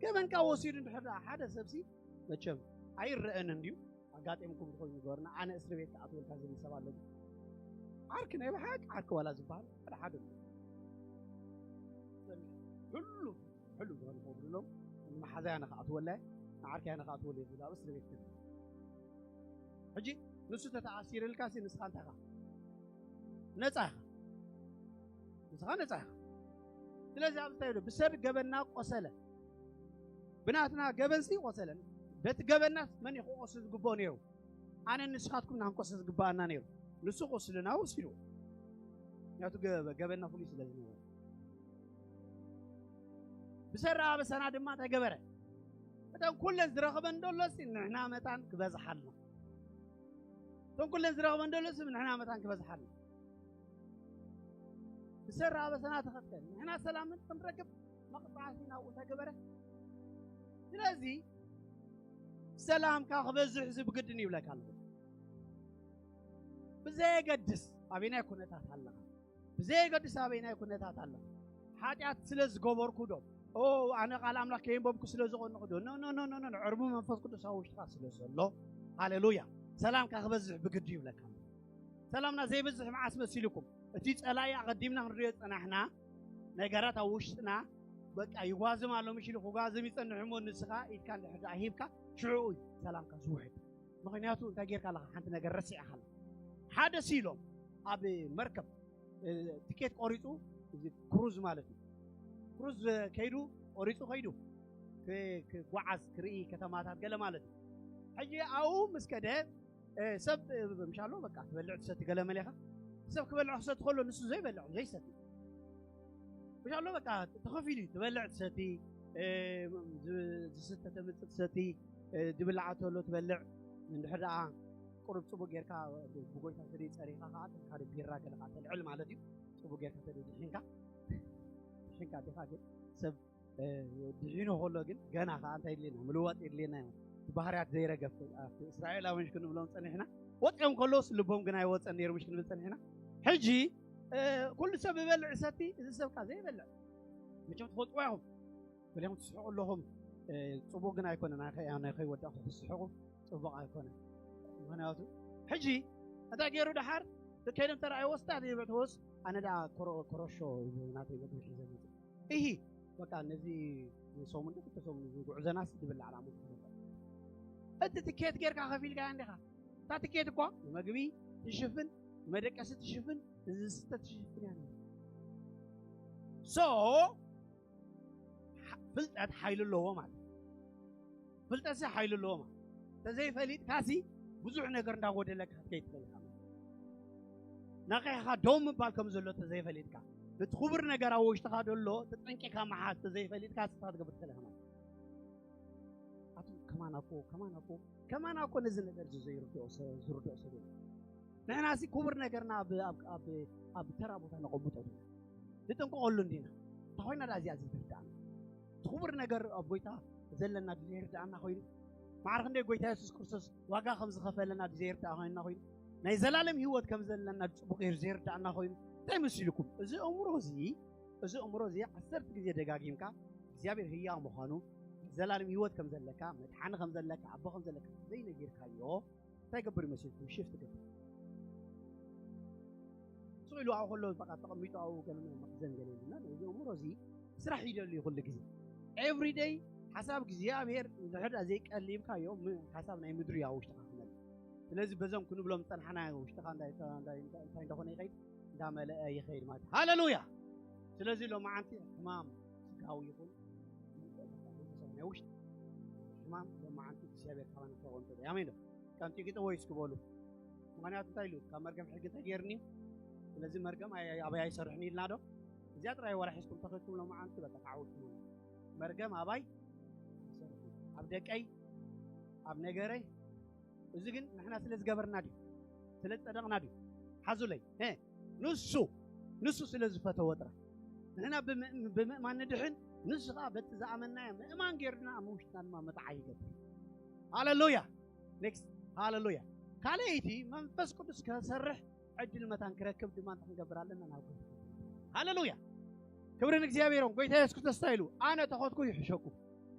ገበንካ ወሲዱ እንድሕር ደኣ ሓደ ሰብሲ መቸም ኣይረአን እንድዩ ኣጋጢምኩም ዝኾኑ ንገሩና። ኣነ እስሪ ቤት ክኣትወልካ ዝብል ሰብ ኣሎ። ዓርኪ ናይ ብሓቂ ዓርኪ ዋላ ዝበሃል ሓደ ሓደ ኣሎ። ሕሉ ሕሉ ዝኾነ ክብልሎም፣ ንመሓዛያ ንክኣትወላ ንዓርካያ ንክኣትወሉ ዝብል ኣብ እስሪ ቤት ክብል። ሕጂ ንሱ ተተኣሲርልካ ሲ ንስኻ እንታይ ኢኻ? ነፃ ኢኻ። ንስኻ ነፃ ኢኻ። ስለዚ ኣብዚ እንታይ ኢሉ? ብሰብ ገበንና ቆሰለ። ብናትና ገበንሲ ቆሰለን። በቲ ገበንናስ መን እዩ ክቆስል ዝግብኦ ነይሩ? ኣነ ንስኻትኩም ኢና ክንቆስል ዝግብኣና ነይሩ። ንሱ ቁስልና ወሲድዎ። ምክንያቱ ገ-፣ ገበንና ፍሉይ ስለ ዝነበረ። ብሰራ ኣበሰና ድማ እንታይ ገበረ? እተን ኩለን ዝረኽበን ደሎሲ ንሕና መታን ክበዝሓልና። እተን ኩለን ዝረኽበን ደሎሲ ንሕና መታን ክበዝሓልና። ብሰራ ኣበሰና ተኸትከል። ንሕና ሰላምን ክንረክብ መቕጻዕቲ ናብኡ እንታይ ገበረ? ስለዚ ሰላምካ ክበዝሕ እዚ ብግድን ይብለካ ኣለኹ። ብዘየገድስ ኣበየናይ ኩነታት ኣለኻ? ብዘየገድስ ኣበየናይ ኩነታት ኣለኻ? ሓጢኣት ስለ ዝገበርኩ ዶ? ኦ፣ ኣነ ቃል ኣምላኽ ከየንበብኩ ስለ ዝቐንኹ ዶ? ኖ፣ ኖ፣ ኖ፣ ኖ፣ ኖ። ዕርቡ መንፈስ ቅዱስ ኣብ ውሽጥኻ ስለ ዘሎ፣ ሃሌሉያ፣ ሰላምካ ክበዝሕ ብግዲ ይብለካ ኣሎ። ሰላምና ዘይበዝሕ መዓስ መሲልኩም? እቲ ጸላኢ ኣቐዲምና ክንሪኦ ዝጸናሕና ነገራት ኣብ ውሽጥና በቃ ይጓዝም ኣሎ፣ ምሽ ኢሉ ክጓዝም ይጸንሕ እሞ፣ ንስኻ ኢድካ እንድሕር ደኣ ሂብካ፣ ሽዑ እዩ ሰላምካ ዝውሕድ። ምኽንያቱ እንታይ ጌርካ ኣለኻ? ሓንቲ ነገር ረሲዕካ ኣለኻ። ሓደ ሲሎም ኣብ መርከብ፣ እ፣ ትኬት ቆሪጹ፣ እዚ ክሩዝ ማለት እዩ። ክሩዝ ከይዱ፣ ቆሪጹ ከይዱ፣ ክ-፣ ክጓዓዝ፣ ክርኢ ከተማታት ገለ ማለት እዩ። ሕጂ ኣብኡ ምስ ከደ፣ እ፣ ሰብ፣ እ፣ ምሻሎ በቃ ትበልዕ ትሰቲ ገለ መሌኻ። ሰብ ክበልዕ ክሰቲ ከሎ ንሱ ዘይበልዕ፣ ዘይሰቲ። ምሻሎ በቃ ተኸፊሉ እዩ። ትበልዕ ትሰቲ፣ እ፣ ዝ-፣ ዝስተ ተምጽእ ትሰቲ፣ እ፣ ዝብላዕ ተሎ ትበልዕ። እንድሕር ደኣ ቁሩብ ጽቡቕ ጌርካ ብጎይታ ተደይ ጸሪኻ ከኣ፣ ሓደ ቢራ ገለ ከኣ ተልዕል ማለት እዩ። ጽቡቕ ጌርካ ተደይ ድሒንካ፣ ድሒንካ ዲኻ ግን ሰብ፣ እ፣ ድሒኑ ከሎ ግን ገና ከኣ እንታይ የድልየና? ምልዋጥ የድልየና እዩ። እቲ ባህርያት ዘይረገፍ፣ ኣብቲ እስራኤላውያን ክንብሎም ጸኒሕና፣ ወጺኦም ከለውስ ልቦም ግን ኣይወጸን ነይሩ፣ ምሽ ክንብል ጸኒሕና። ሕጂ፣ እ፣ ኩሉ ሰብ ይበልዕ ይሰቲ፣ እዚ ሰብ ከኣ ዘይበልዕ። መቸም ትፈልጥዎ ኢኹም። ገሊኹም ትስሕቁ ኣለኹም። እ፣ ጽቡቕ ግን ኣይኮነን። ናይ ከ-፣ ናይ ከይወዳእኩ ክትስሕቁ ጽቡቕ ኣይኮነን። ምኽንያቱ፣ ሕጂ እንታይ ገይሩ ደሓር? ከይዶም ተራእይዎ ስታት ይብዕ ትወስ፣ ኣነ ደኣ ኮሮ-፣ ኮረሾ ናተይ መግቢ ሒዘ መጽእ። እሂ፣ በቃ ነዚ ሰሙን ዶ ክልተ ሰሙን እዚ ጉዕዞናስ ዝብል ላዕላ ሞት ክነበር። እቲ ትኬት ጌርካ ከፊልካያ እንዲኻ። እታ ትኬት እኳ ንመግቢ ትሽፍን፣ ንመደቀሲ ትሽፍን፣ ንዝስተ ትሽፍን እያ ነይሩ። So፣ ሓ-፣ ፍልጠት ሓይሊ ኣለዎ ማለት እዩ። ፍልጠትሲ ሓይሊ ኣለዎ ማለት እዩ። ተዘይፈሊጥካሲ ብዙሕ ነገር እንዳጎደለካ ክትከይድ ትኽእል ኢኻ ማለት እዩ። ነቒሕኻ ደው ምባል ከም ዘሎ ተዘይፈሊጥካ፣ እቲ ክቡር ነገር ኣብ ውሽጥኻ ዘሎ ተጠንቂኻ ምሓዝ ተዘይፈሊጥካ፣ ስታ ትገብር ትኽእል ኢኻ ማለት እዩ። ኣቱ ከማን ኣኮ፣ ከማን ኣኮ፣ ከማን ኣኮ ነዚ ነገር እዚ ዘይርድኦ ሰ-፣ ዝርድኦ ሰብ የለን። ንሕናሲ ክቡር ነገርና ኣብ፣ ኣብ፣ ኣብ፣ ኣብ ተራ ቦታ ነቐምጦ ዲና? ንጥንቀቐሉ እንዲና። እንታ ኮይና ደኣ እዚኣ ዘይትርድኣና? እቲ ክቡር ነገር ኣብ ጎይታ ዘለና ዘይርድኣና ኮይኑ፣ ማዕረ ክንደይ ጎይታ የሱስ ክርስቶስ ዋጋ ከም ዝኸፈለና ዘይርድኣ ኮይንና ኮይኑ፣ ናይ ዘላለም ህይወት ከም ዘለና ጽቡቕ ገይሩ ዘይርድኣና ኮይኑ፣ እንታይ መሲልኩም? እዚ እምሮ እዚ፣ እዚ እምሮ እዚ ዓሰርተ ግዜ ደጋጊምካ፣ እግዚኣብሔር ህያው ምዃኑ፣ ዘላለም ህይወት ከም ዘለካ፣ መድሓኒ ከም ዘለካ፣ ኣቦ ከም ዘለካ ዘይነጊርካዮ፣ እንታይ ገብር ይመስልኩም? ሽፍት ገብር። ስቕ ኢሉ ኣብኡ ከሎ በቃ ተቐሚጡ ኣብኡ ገለ መኽዘን ገለ ኢሉና፣ እዚ እምሮ እዚ ስራሕ ይደሊ ኩሉ ግዜ። ኤቭሪ ደይ ሓሳብ እግዚኣብሔር እንድሕር ዘይቀሊብካዮ፣ ም-፣ ሓሳብ ናይ ምድሪ እዩ ኣብ ውሽጥኻ ክመልእ። ስለዚ በዞም ክንብሎም ዝጸናሕና ውሽጥኻ እንታይ፣ እንታይ፣ እንታይ፣ እንታይ እንደኾነ ይኸይድ፣ እንዳመለአ ይኸይድ ማለት እዩ። ሃሌሉያ! ስለዚ ሎማዓንቲ ሕማም ስጋዊ ይኹን፣ መንፈሳዊ ናይ ውሽጢ ሕማም ሎማዓንቲ እግዚኣብሔር ካባና ከቐንጥጦ እዩ። ኣሜን ዶ? ቀንጢቂጥዎ እዩ እስኪ በሉ። ምኽንያቱ እንታይ ኢሉ? ካብ መርገም ሕጊ ተገይርኒ፣ ስለዚ መርገም ኣይ-፣ ኣባይ ኣይሰርሕን ኢልና ዶ? እዚኣ ጥራይ ወላ ሒዝኩም ተኸድኩም ሎማዓንቲ በቃ ተዓወትኩም። መርገም ኣባይ ኣይሰርሕን። ኣብ ደቀይ፣ ኣብ ነገረይ። እዚ ግን ንሕና ስለ ዝገበርና ድዩ? ስለ ዝጸደቕና ድዩ? ሓዙለይ። እ፣ ንሱ፣ ንሱ ስለ ዝፈተወ ጥራይ። ንሕና ብምእ-፣ ብምእማን ንድሕን፣ ንሱ ኸኣ በቲ ዝኣመንናዮ ምእማን ገይሩና ኣብ ውሽጥና ድማ መጥዓ ይገብር። ሃሌሉያ! ኔክስት፣ ሃሌሉያ! ካልኣይቲ መንፈስ ቅዱስ ክሰርሕ ዕድል መታን ክረክብ ድማ እንታይ ክንገብር ኣለና? ናብ ጎይታ። ሃሌሉያ! ክብሪ ንእግዚኣብሔር ይኹን። ጎይታ የሱስ ክርስቶስ እንታይ ኢሉ? ኣነ ተኸትኩ ይሕሸኩ።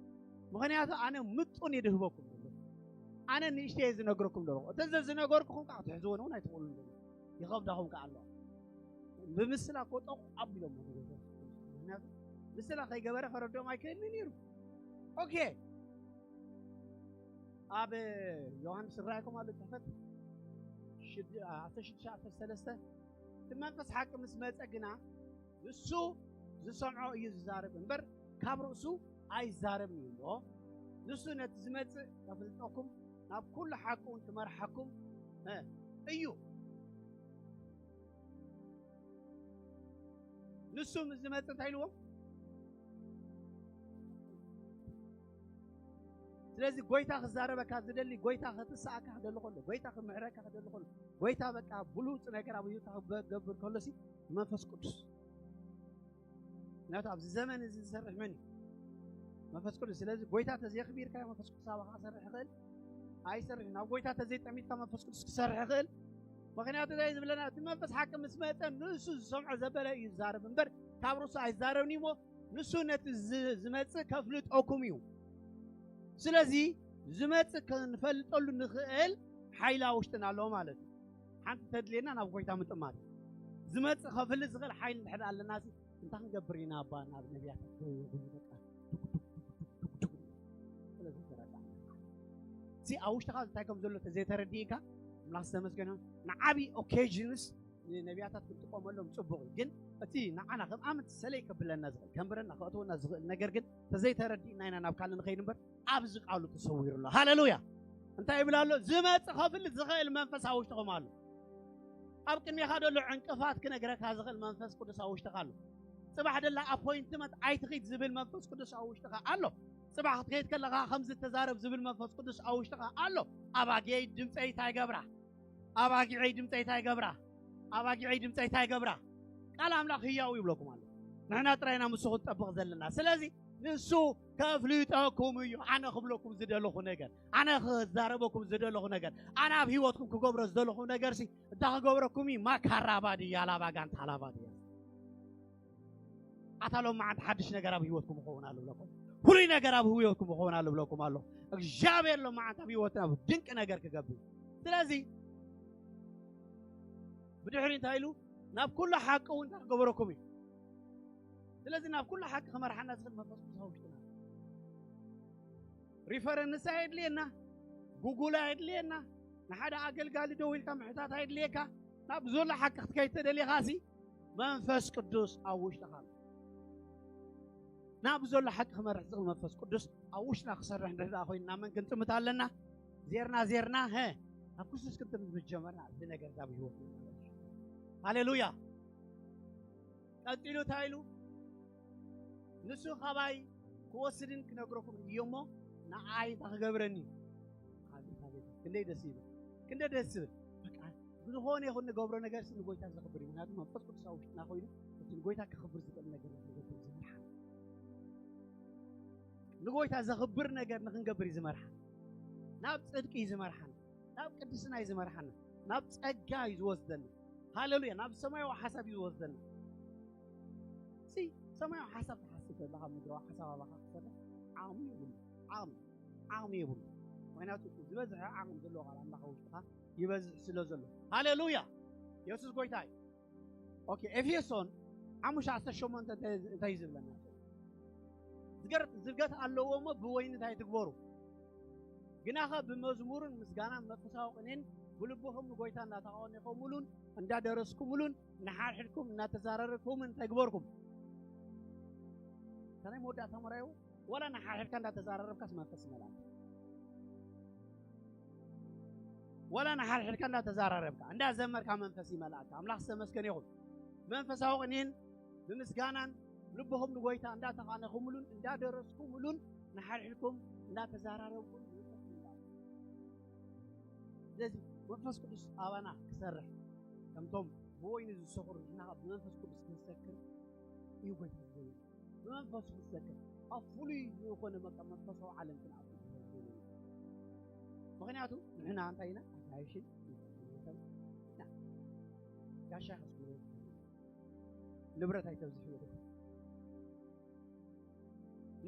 ምኽንያቱ ኣነ ምጡን እየ ድህበኩም ዘሎ። ኣነ ንእሽተየ ዝነግረኩም ደለኹ። እቲ ዘዝነገርኩኹም ከዓ ክትሕዝዎ እውን ኣይትኽእሉን ደለኹ። ይኸብዳኹም ከዓ ኣለዋ። ብምስላ እኮ ጠቕ ኣቢሎም እዮም። ምኽንያቱ ምስላ ከይገበረ ከረድኦም ኣይክእልን ነይሩ። ኦኬ። ኣብ ዮሃንስ ዝረኣይኩም ኣሎ ጽሕፈት ሽድ-፣ ዓሰርተ ሽዱሽተ ዓሰርተ ሰለስተ፣ እቲ መንፈስ ሓቂ ምስ መጸ ግና ንሱ ዝሰምዖ እዩ ዝዛረብ እምበር ካብ ርእሱ ኣይዛረብን እዩ እሞ፣ ንሱ ነቲ ዝመጽእ ከፍልጠኩም ናብ ኩሉ ሓቂ እውን ክመርሓኩም፣ እ፣ እዩ። ንሱ ምስ ዝመጽእ እንታይ ኢልዎም? ስለዚ ጎይታ ክዛረበካ ዝደሊ፣ ጎይታ ክትስኣካ ክደሊ ከሎ፣ ጎይታ ክምሕረካ ክደሊ ከሎ፣ ጎይታ በቃ ብሉጽ ነገር ኣብ ህይወትካ ክገብር ከሎ ሲ መንፈስ ቅዱስ። ምክንያቱ ኣብዚ ዘመን እዚ ዝሰርሕ መን እዩ? መንፈስ ቅዱስ። ስለዚ ጎይታ ተዘየኽቢርካ መንፈስ ቅዱስ ኣባኻ ክሰርሕ ይኽእል? ኣይሰርሕን። ናብ ጎይታ ተዘይጠሚትካ መንፈስ ቅዱስ ክሰርሕ ይኽእል? ምክንያቱ እንታይ ዝብለና? እቲ መንፈስ ሓቂ ምስ መጸ ንሱ ዝሰምዖ ዘበለ እዩ ዝዛረብ እምበር ካብ ርእሱ ኣይዛረብን እዩ እሞ ንሱ ነቲ ዝ-፣ ዝመጽእ ከፍልጠኩም እዩ። ስለዚ ዝመጽእ ክንፈልጠሉ ንኽእል ሓይሊ ኣብ ውሽጥና ኣሎ ማለት እዩ። ሓንቲ ተድልየና ናብ ጎይታ ምጥማት። ዝመጽእ ከፍልጥ ዝኽእል ሓይሊ እንድሕር ኣለና ሲ እንታይ ክንገብር ኢና? ኣባ ናብ ነቢያት በቃ ስለ ዝተረዳእና። እዚ ኣብ ውሽጥኻ እንታይ ከም ዘሎ ተዘይተረዲእካ፣ ኣምላኽ ዝተመስገነ ይሁን። ንዓቢ ኦኬዥንስ ንነቢያታት ክንጥቀመሎም ጽቡቕ እዩ። ግን እቲ ንዓና ከም ኣመንቲ ሰለይ ከብለና ዝኽእል፣ ከንብረና፣ ከእትወና ዝኽእል ነገር ግን ተዘይተረዲእና ኢና ናብ ካልእ ንኸይድ እምበር ኣብዚ ቃሉ ተሰዊሩ ኣሎ። ሃሌሉያ! እንታይ ይብል ኣሎ? ዝመጽእ ከፍልጥ ዝኽእል መንፈስ ኣብ ውሽጥኹም ኣሎ። ኣብ ቅድሜኻ ዘሎ ዕንቅፋት ክነግረካ ዝኽእል መንፈስ ቅዱስ ኣብ ውሽጥኻ ኣሎ። ጽባሕ ደላ ኣፖይንትመንት ኣይትኺድ ዝብል መንፈስ ቅዱስ ኣብ ውሽጥኻ ኣሎ። ጽባሕ ክትከይድ ከለኻ ከምዚ ተዛረብ ዝብል መንፈስ ቅዱስ ኣብ ውሽጥኻ ኣሎ። ኣባጊዐይ ድምፀይ እንታይ ገብራ? ኣባጊዐይ ድምፀይ እንታይ ገብራ? ኣባጊዐይ ድምፀይ እንታይ ገብራ? ቃል ኣምላኽ ህያው ይብለኩም ኣሎ። ንሕና ጥራይና ምስ ክንጠብቕ ዘለና። ስለዚ ንሱ ከፍልጠኩም እዩ። ኣነ ክብለኩም ዝደለኹ ነገር፣ ኣነ ክዛረበኩም ዝደለኹ ነገር፣ ኣነ ኣብ ህይወትኩም ክገብሮ ዝደለኹ ነገር ሲ እንታይ ክገብረኩም እዩ? ማካራባ ድያ ላባ ጋንታ ላባ ድያ። ኣታ ሎም መዓልቲ ሓድሽ ነገር ኣብ ህይወትኩም ክኸውን ኣሎ ብለኩም። ፍሉይ ነገር ኣብ ህይወትኩም ክኸውን ኣሎ ብለኩም ኣሎ። እግዚኣብሔር ሎም መዓልቲ ኣብ ህይወትና ድንቂ ነገር ክገብር። ስለዚ ብድሕሪ እንታይ ኢሉ? ናብ ኩሉ ሓቂ እውን እንታይ ክገበረኩም እዩ? ስለዚ ናብ ኩሉ ሓቂ ክመርሓና ዝኽእል መንፈስ ቅዱስ ኣብ ውሽጥና ኣሎ። ሪፈረንስ ኣየድልየና፣ ጉጉል ኣየድልየና፣ ንሓደ ኣገልጋሊ ደው ኢልካ ምሕታት ኣየድልየካ። ናብ ዘሎ ሓቂ ክትከይድ ተደሊኻ ሲ መንፈስ ቅዱስ ኣብ ውሽጥኻ ኣሎ። ናብ ዘሎ ሓቂ ክመርሕ ዝኽእል መንፈስ ቅዱስ ኣብ ውሽጥና ክሰርሕ እንድሕር ደኣ ኮይኑ ናብ መን ክንጥምት ኣለና? ዜርና ዜርና፣ ሀ፣ ናብ ክርስቶስ ክንጥምት ምስ ጀመርና እዚ ነገር እዚ ኣብ ህይወትና ማለት እዩ። ሃሌሉያ! ቀጺሉ እንታይ ኢሉ? ንሱ ካባይ ክወስድን ክነግረኩም እዩ እሞ ንዓይ እንታይ ክገብረኒ? ኣቤት፣ ኣቤት፣ ክንደይ ደስ ይብል፣ ክንደይ ደስ ይብል። በቃ ብዝኾነ ይኹን ንገብሮ ነገር ሲ ንጎይታ ዘኽብር እዩ። ምክንያቱ መንፈስ ቅዱስ ኣብ ውሽጥና ኮይኑ እቲ ንጎይታ ከኽብር ዝኽእል ነገር ንኽንገብር እዩ ዝመርሓና። ንጎይታ ዘኽብር ነገር ንኽንገብር እዩ ዝመርሓና። ናብ ጽድቂ እዩ ዝመርሓና። ናብ ቅድስና እዩ ዝመርሓና። ናብ ጸጋ እዩ ዝወስደና። ሃሌሉያ! ናብ ሰማያዊ ሓሳብ እዩ ዝወስደና። ሲ ሰማያዊ ሓሳብ ትሓስብ ዘለኻ ምድራዊ ሓሳብ ኣባኻ ክሰርሕ ዓቕሚ የብሉ። ዓቕሚ፣ ዓቕሚ የብሉ። ምክንያቱ እቲ ዝበዝሐ ዓቕሚ ዘለዎ ቃል ኣምላኽ ኣብ ውሽጥኻ ይበዝሕ ስለ ዘሎ። ሃሌሉያ! የሱስ ጎይታ እዩ። ኦኬ፣ ኤፌሶን ሓሙሽተ ዓሰርተ ሸሞንተ እንታይ፣ እንታይ እዩ ዝብለና? ዝገር-፣ ዝርገት ኣለዎ እሞ ብወይኒ እንታይ ትግበሩ? ግናኸ ብመዝሙርን ምስጋናን መንፈሳዊ ቅኔን ብልብኹም ንጎይታ እናተቓወኔኹምሉን እንዳደረስኩምሉን ንሓድሕድኩም እናተዛረርኩምን እንታይ ግበርኩም? ከመይ መወዳእታ መራዩ? ወላ ንሓድሕድካ እንዳተዛራረብካስ መንፈስ ይመልኣካ። ወላ ንሓድሕድካ እንዳተዛራረብካ፣ እንዳዘመርካ መንፈስ ይመልኣካ። ኣምላኽ ዝተመስገነ ይኹን። መንፈሳዊ ቅኔን ብምስጋናን ልብኹም ንጎይታ እንዳተቓነኹምሉን እንዳደረስኩምሉን ንሓድሕድኩም እንዳተዛራረብኩም መንፈስ ይመልኣካ። ስለዚ መንፈስ ቅዱስ ኣባና ክሰርሕ፣ ከምቶም ብወይኒ ዝሰኽሩ ንሕና ብመንፈስ ቅዱስ ክንሰክር እዩ ጎይታ ዝደሊ። ብመንፈሱ ክትሰክር ኣብ ፍሉይ ዝኾነ በቃ መንፈሳዊ ዓለም ክንኣቱ። ምኽንያቱ ንሕና እንታይ ኢና? ኣጋይሽን ጋሻ ከስብሎ ንብረት ኣይተብዝሕ።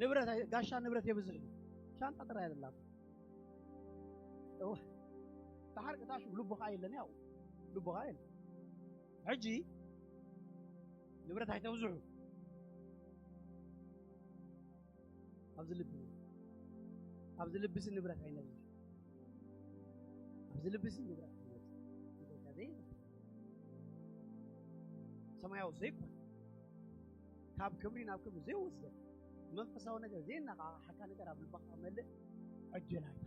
ንብረት ኣይ-፣ ጋሻ ንብረት የብዝሕ። ሻንጣ ጥራይ ኣይደላኩም። እወ፣ ድሓር ቅጣሹ ልቡ ኸዓ የለን፣ ያው ልቡ ኸዓ የለን። ሕጂ ንብረት ኣይተብዝሑ። ኣብዚ ልቢ፣ ኣብዚ ልብሲ ንብረት ኣይነብዝሕ። ኣብዚ ልብሲ ንብረት ኣይነብዝሕ። ንብረት ዘይብዝሕ። ሰማያዊ ዘይኮነ፣ ካብ ክብሪ ናብ ክብሪ ዘይወስደካ፣ መንፈሳዊ ነገር ዘየነቓቕሓካ ነገር ኣብ ልብኻ ክመልእ ዕድል ኣይትሃቦ።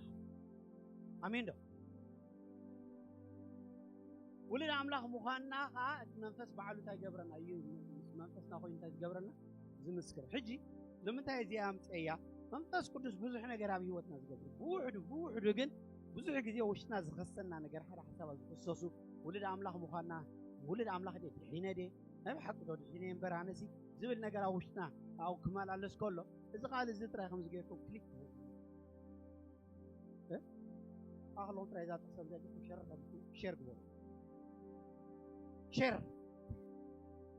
ኣሜን ዶ? ውሉድ ኣምላኽ ምዃንና ኸዓ እቲ መንፈስ ባዕሉ እንታይ ይገብረና እዩ? ምስ መንፈስና ኮይኑ እንታይ ዝገብረና? ዝምስክር። ሕጂ ንምንታይ እዚኣ ኣምፅኤያ? መንፈስ ቅዱስ ብዙሕ ነገር ኣብ ህይወትና ዝገብር። ብውሕዱ፣ ብውሕዱ ግን ብዙሕ ግዜ ውሽጥና ዝኸሰና ነገር፣ ሓደ ሓሳባት ዝኽሰሱ፣ ውሉድ ኣምላኽ ምዃንና፣ ውሉድ ኣምላኽ ድየ ድሒነ ድየ? ናይ ብሓቂ ዶ ድሒነ እምበር ኣነሲ ዝብል ነገር ኣብ ውሽጥና ኣብኡ ክመላለስ ከሎ፣ እዚ ቃል እዚ ጥራይ ከምዚ ጌርኩም ክሊክ ትብሉ። እ? ኣኽሎም ጥራይ እዛ ጥቕሲ እዚኣ ጌርኩም ሸር ከምዚ ሼር ግበሩ። ሼር።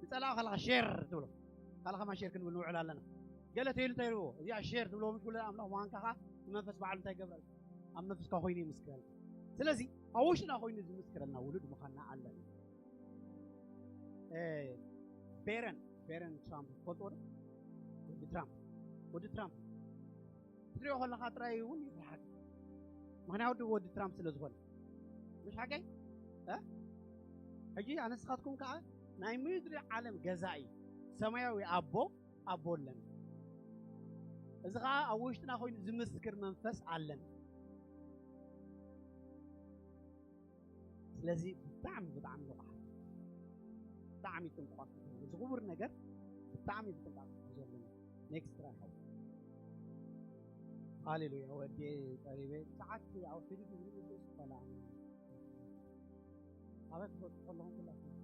ንጸላእ ከለኻ ሼር ትብሎ። ካልእ ከማን ሼር ክንብል ንውዕል ኣለና። ገለ ተይሉ እንታይ ይብልዎ? እዚኣ ሼር ትብሎ፣ ምሽ ውሉድ ኣምላኽ ምዃንካ ኸዓ እቲ መንፈስ ባዕሉ እንታይ ይገብረልካ? ኣብ መንፈስካ ኮይኑ ይምስክረልካ። ስለዚ ኣብ ውሽጥና ኮይኑ ዝምስክረልና ውሉድ ምዃንና ኣለና። እ፣ ቤረን፣ ቤረን ትራምፕ ትፈልጥዎ ዶ? ወዲ ትራምፕ፣ ወዲ ትራምፕ ክትሪኦ ከለኻ ጥራይ እውን ይፍርሓካ። ምኽንያቱ ወዲ ትራምፕ ስለ ዝኾነ። ምሽ ሓቀይ? እ? ሕጂ ኣነ ንስኻትኩም ከኣ ናይ ምድሪ ዓለም ገዛኢ ሰማያዊ ኣቦ፣ ኣቦ ኣለና። እዚ ኸኣ ኣብ ውሽጥና ኮይኑ ዝምስክር መንፈስ ኣለና። ስለዚ ብጣዕሚ፣ ብጣዕሚ ንቑሓት፣ ብጣዕሚ ጥንቁቓት ክንከውን፣ እዚ ክቡር ነገር ብጣዕሚ ብጥንቃቐ ክንሕዞ ኣለና። ኔክስት ትራይ ሓው። ሃሌሉያ። ወዲ ቀሪበ ሰዓት ኣውሒዱ ብዙ ብዙ ዝፈላ ኣበ ክትወጽእ ከለኹም ኩላትኩም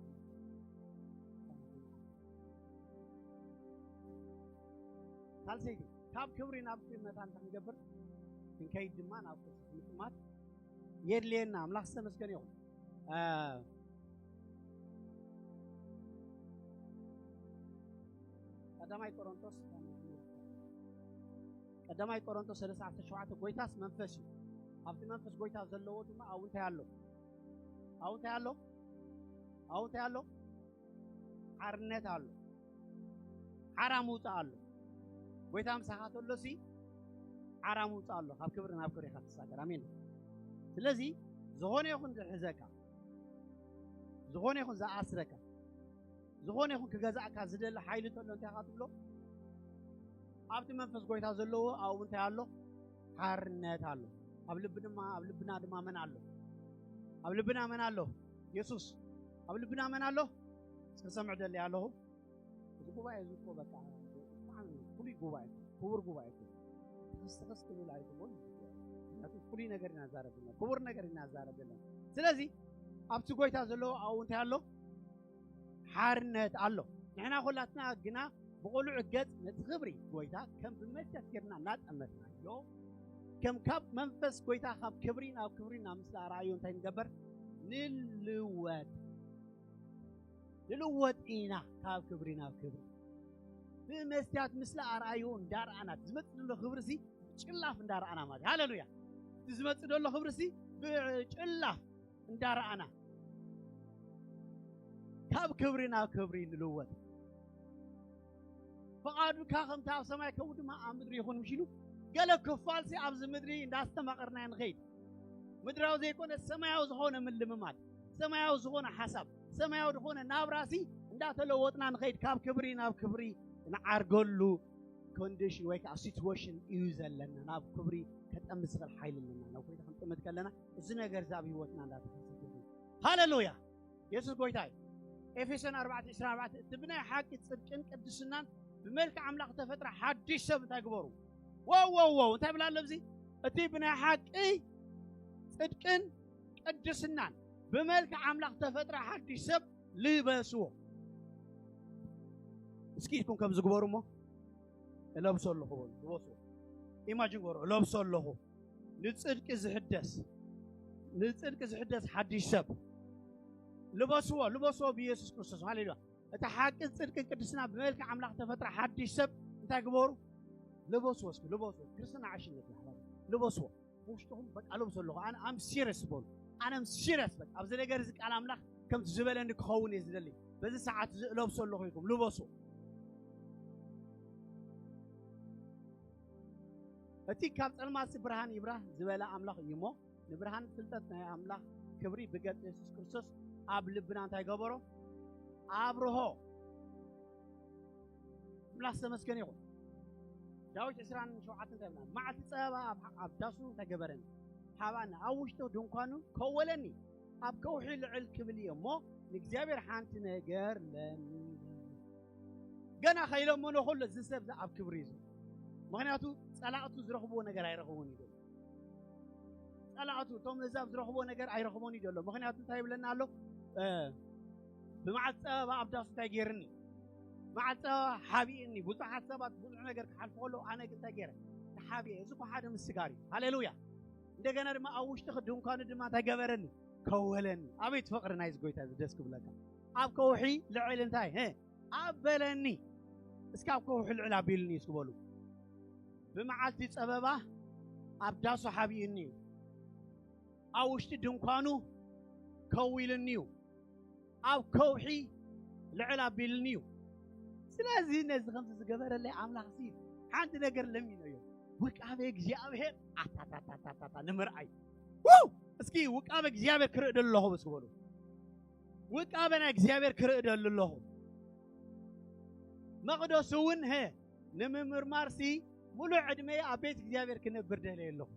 ሳልሰይቲ፣ ካብ ክብሪ ናብ ክብሪ መታን ክንገብር ክንከይድ ድማ ናብ ቅዱስ ምጥማት የድልየና። ኣምላኽ ዝተመስገነ ይኹን። እ፣ ቀዳማይ ቆሮንቶስ፣ ቀዳማይ ቆሮንቶስ ሰለስተ ዓሰርተ ሸውዓተ፣ ጎይታስ መንፈስ እዩ። ኣብቲ መንፈስ ጎይታ ዘለዎ ድማ ኣብኡ እንታይ ኣሎ? ኣብኡ እንታይ ኣሎ? ኣብኡ እንታይ ኣሎ? ሓርነት ኣሎ። ሓራ ምውፃእ ኣሎ። ጎይታ ምሳኻ ተሎሲ ሓራ ምውፃእ ኣሎ። ካብ ክብሪ ናብ ክብሪ ኢኻ ትሳገር። ኣሜን። ስለዚ ዝኾነ ይኹን ዝሕዘካ፣ ዝኾነ ይኹን ዝኣስረካ፣ ዝኾነ ይኹን ክገዛእካ ዝደሊ ሓይሊ እንተሎ እንታይ ኢኻ ትብሎ? ኣብቲ መንፈስ ጎይታ ዘለዎ ኣብኡ እንታይ ኣሎ? ሓርነት ኣሎ። ኣብ ልቢ ድማ፣ ኣብ ልብና ድማ መን ኣሎ? ኣብ ልብና መን ኣሎ? የሱስ። ኣብ ልብና መን ኣሎ? ክሰምዕ ደሊ ኣለኹ። እዚ ጉባኤ እዚ እኮ በቃ ብጣዕሚ ፍሉይ ጉባኤ፣ ክቡር ጉባኤ እኮ። ተኸስ ተኸስ ክብል ኣይግቦን። ምክንያቱ ፍሉይ ነገር ኢና ዛረብ ዘለና፣ ክቡር ነገር ኢና ዛረብ ዘለና። ስለዚ ኣብቲ ጎይታ ዘለዎ ኣብኡ እንታይ ኣሎ? ሓርነት ኣሎ። ንሕና ኩላትና ግና ብቕሉዕ ገጽ ነቲ ክብሪ ጎይታ ከም ብመሸት ጌርና እናጠመትናዮ፣ ከም ካብ መንፈስ ጎይታ ካብ ክብሪ ናብ ክብሪ ናብ ምስላ ኣርኣዮ እንታይ ንገበር? ንልወጥ። ንልወጥ ኢና ካብ ክብሪ ናብ ክብሪ። ብመስትያት ምስላ ኣርኣዮ እንዳርኣና፣ ዝመጽእ ዘሎ ክብሪ ሲ ብጭላፍ እንዳርኣና ማለት። ሃሌሉያ። እቲ ዝመጽእ ዘሎ ክብሪ ሲ ብጭላፍ እንዳረኣና ካብ ክብሪ ናብ ክብሪ ንልወጥ። ፍቓዱካ ከምቲ ኣብ ሰማይ ከምኡ ድማ ኣብ ምድሪ ይኹን ምሽ ኢሉ፣ ገለ ክፋልሲ ኣብዚ ምድሪ እንዳስተማቐርና ንኸይድ። ምድራዊ ዘይኮነ ሰማያዊ ዝኾነ ምልምማድ፣ ሰማያዊ ዝኾነ ሓሳብ፣ ሰማያዊ ዝኾነ ናብራሲ እንዳተለወጥና ንኸይድ፣ ካብ ክብሪ ናብ ክብሪ ንዓርገሉ ኮንዲሽን ወይ ከዓ ሲትዌሽን እዩ ዘለና። ናብ ክብሪ ከጠምት ዝኽእል ሓይሊ ኣለና። ናብ ጎይታ ክንጥምት ከለና እዚ ነገር እዚ ኣብ ህይወትና እንዳተኸሰተ እዩ። ሃሌሉያ! የሱስ ጎይታ እዩ። ኤፌሶን ኣርባዕተ ዕስራን ኣርባዕተን፣ እቲ ብናይ ሓቂ ጽድቅን ቅድስናን ብመልክዕ ኣምላኽ ተፈጥረ ሓድሽ ሰብ እንታይ ግበሩ? ዋው፣ ዋው፣ ዋው! እንታይ ብላ ኣሎ ኣብዚ? እቲ ብናይ ሓቂ ጽድቅን ቅድስናን ብመልክዕ ኣምላኽ ተፈጥረ ሓድሽ ሰብ ልበስዎ። እስኪ ኢድኩም ከምዚ ግበሩ እሞ፣ እለብሶ ኣለኹ በሉ፣ ልበስዎ። ኢማጂን ግበሩ፣ እለብሶ ኣለኹ። ንጽድቂ ዝሕደስ፣ ንጽድቂ ዝሕደስ ሓድሽ ሰብ። ልበስዎ፣ ልበስዎ ብኢየሱስ ክርስቶስ። ሃሌሉያ። እቲ ሓቂ ጽድቅን ቅድስና ብመልክዕ ኣምላኽ ተፈጥረ ሓድሽ ሰብ እንታይ ግበሩ? ልበስዎ እስኪ፣ ልበስዎ። ክርስትና ዕሽነት እዩ፣ ኣሕዋት። ልበስዎ። ውሽጥኹም በቃ ለብሶ ኣለኹ። ኣነ ኣም ሲሪየስ በሉ። ኣነ ኣም ሲሪየስ በቃ ኣብዚ ነገር እዚ ቃል ኣምላኽ ከምቲ ዝበለኒ ክኸውን እየ ዝደሊ። በዚ ሰዓት እዚ እለብሶ ኣለኹ ኢልኩም ልበሱ። እቲ ካብ ጸልማትሲ ብርሃን ይብራህ ዝበለ ኣምላኽ እዩ እሞ ንብርሃን ፍልጠት ናይ ኣምላኽ ክብሪ ብገጽ የሱስ ክርስቶስ ኣብ ልብና እንታይ ገበሮ ኣብርሆ። ኣምላኽ ዝተመስገነ ይኹን። ዳዊት ዕስራን ሸውዓተን እንታይ ይብልና? መዓልቲ ጸበባ ኣብ ኣብ ዳሱ እንታይ ገበረኒ? ሓባኒ ኣብ ውሽጢ ድንኳኑ ከወለኒ ኣብ ከውሒ ልዕል ክብል እየ እሞ ንእግዚኣብሔር ሓንቲ ነገር ለምን። ገና ከይለመኖ ከሎ እዚ ሰብ እዚ ኣብ ክብሪ እዩ ዘሎ። ምክንያቱ ጸላእቱ ዝረኽብዎ ነገር ኣይረኽቦን እዩ ዘሎ። ጸላእቱ እቶም ነዛብ ዝረኽቦ ነገር ኣይረኽቦን እዩ ዘሎ። ምክንያቱ እንታይ ይብለና ኣሎ? ብመዓልቲ ጸበባ ኣብ ዳሱ እንታይ ገይርኒ? መዓልቲ ጸበባ ሓቢእኒ። ብዙሓት ሰባት ብዙሕ ነገር ክሓልፉ ከለዉ ኣነ ግን እንታይ ገይረ? ተሓቢኤ። እዚ እኮ ሓደ ምስጋር እዩ። ሃሌሉያ። እንደገና ድማ ኣብ ውሽጢ ድንኳኑ ድማ እንታይ ገበረኒ? ከወለኒ። ኣቤት ፍቕሪ ናይዚ ጎይታ እዚ ደስ ክብለካ። ኣብ ከውሒ ልዕል እንታይ ኣበለኒ? እስኪ ኣብ ከውሒ ልዕል ኣቢልኒ እስኪ በሉ። ብመዓልቲ ጸበባ ኣብ ዳሱ ሓቢእኒ እዩ። ኣብ ውሽጢ ድንኳኑ ከዊልኒ እዩ። ኣብ ከውሒ ልዕል ኣቢልኒ እዩ። ስለዚ ነዚ ከምዚ ዝገበረለይ ኣምላኽ ሲ ሓንቲ ነገር ለሚኖ እዩ። ውቃቤ እግዚኣብሔር ኣታታታታታ ንምርኣይ። እስኪ ውቃቤ እግዚኣብሔር ክርኢ ደለኹ እስኪ በሉ። ውቃበ ናይ እግዚኣብሔር ክርኢ ደሊ ኣለኹ። መቕደሱ እውን ሀ ንምምርማር ሲ ሙሉእ ዕድመየ ኣብ ቤት እግዚኣብሔር ክነብር ደልየ ኣለኹ።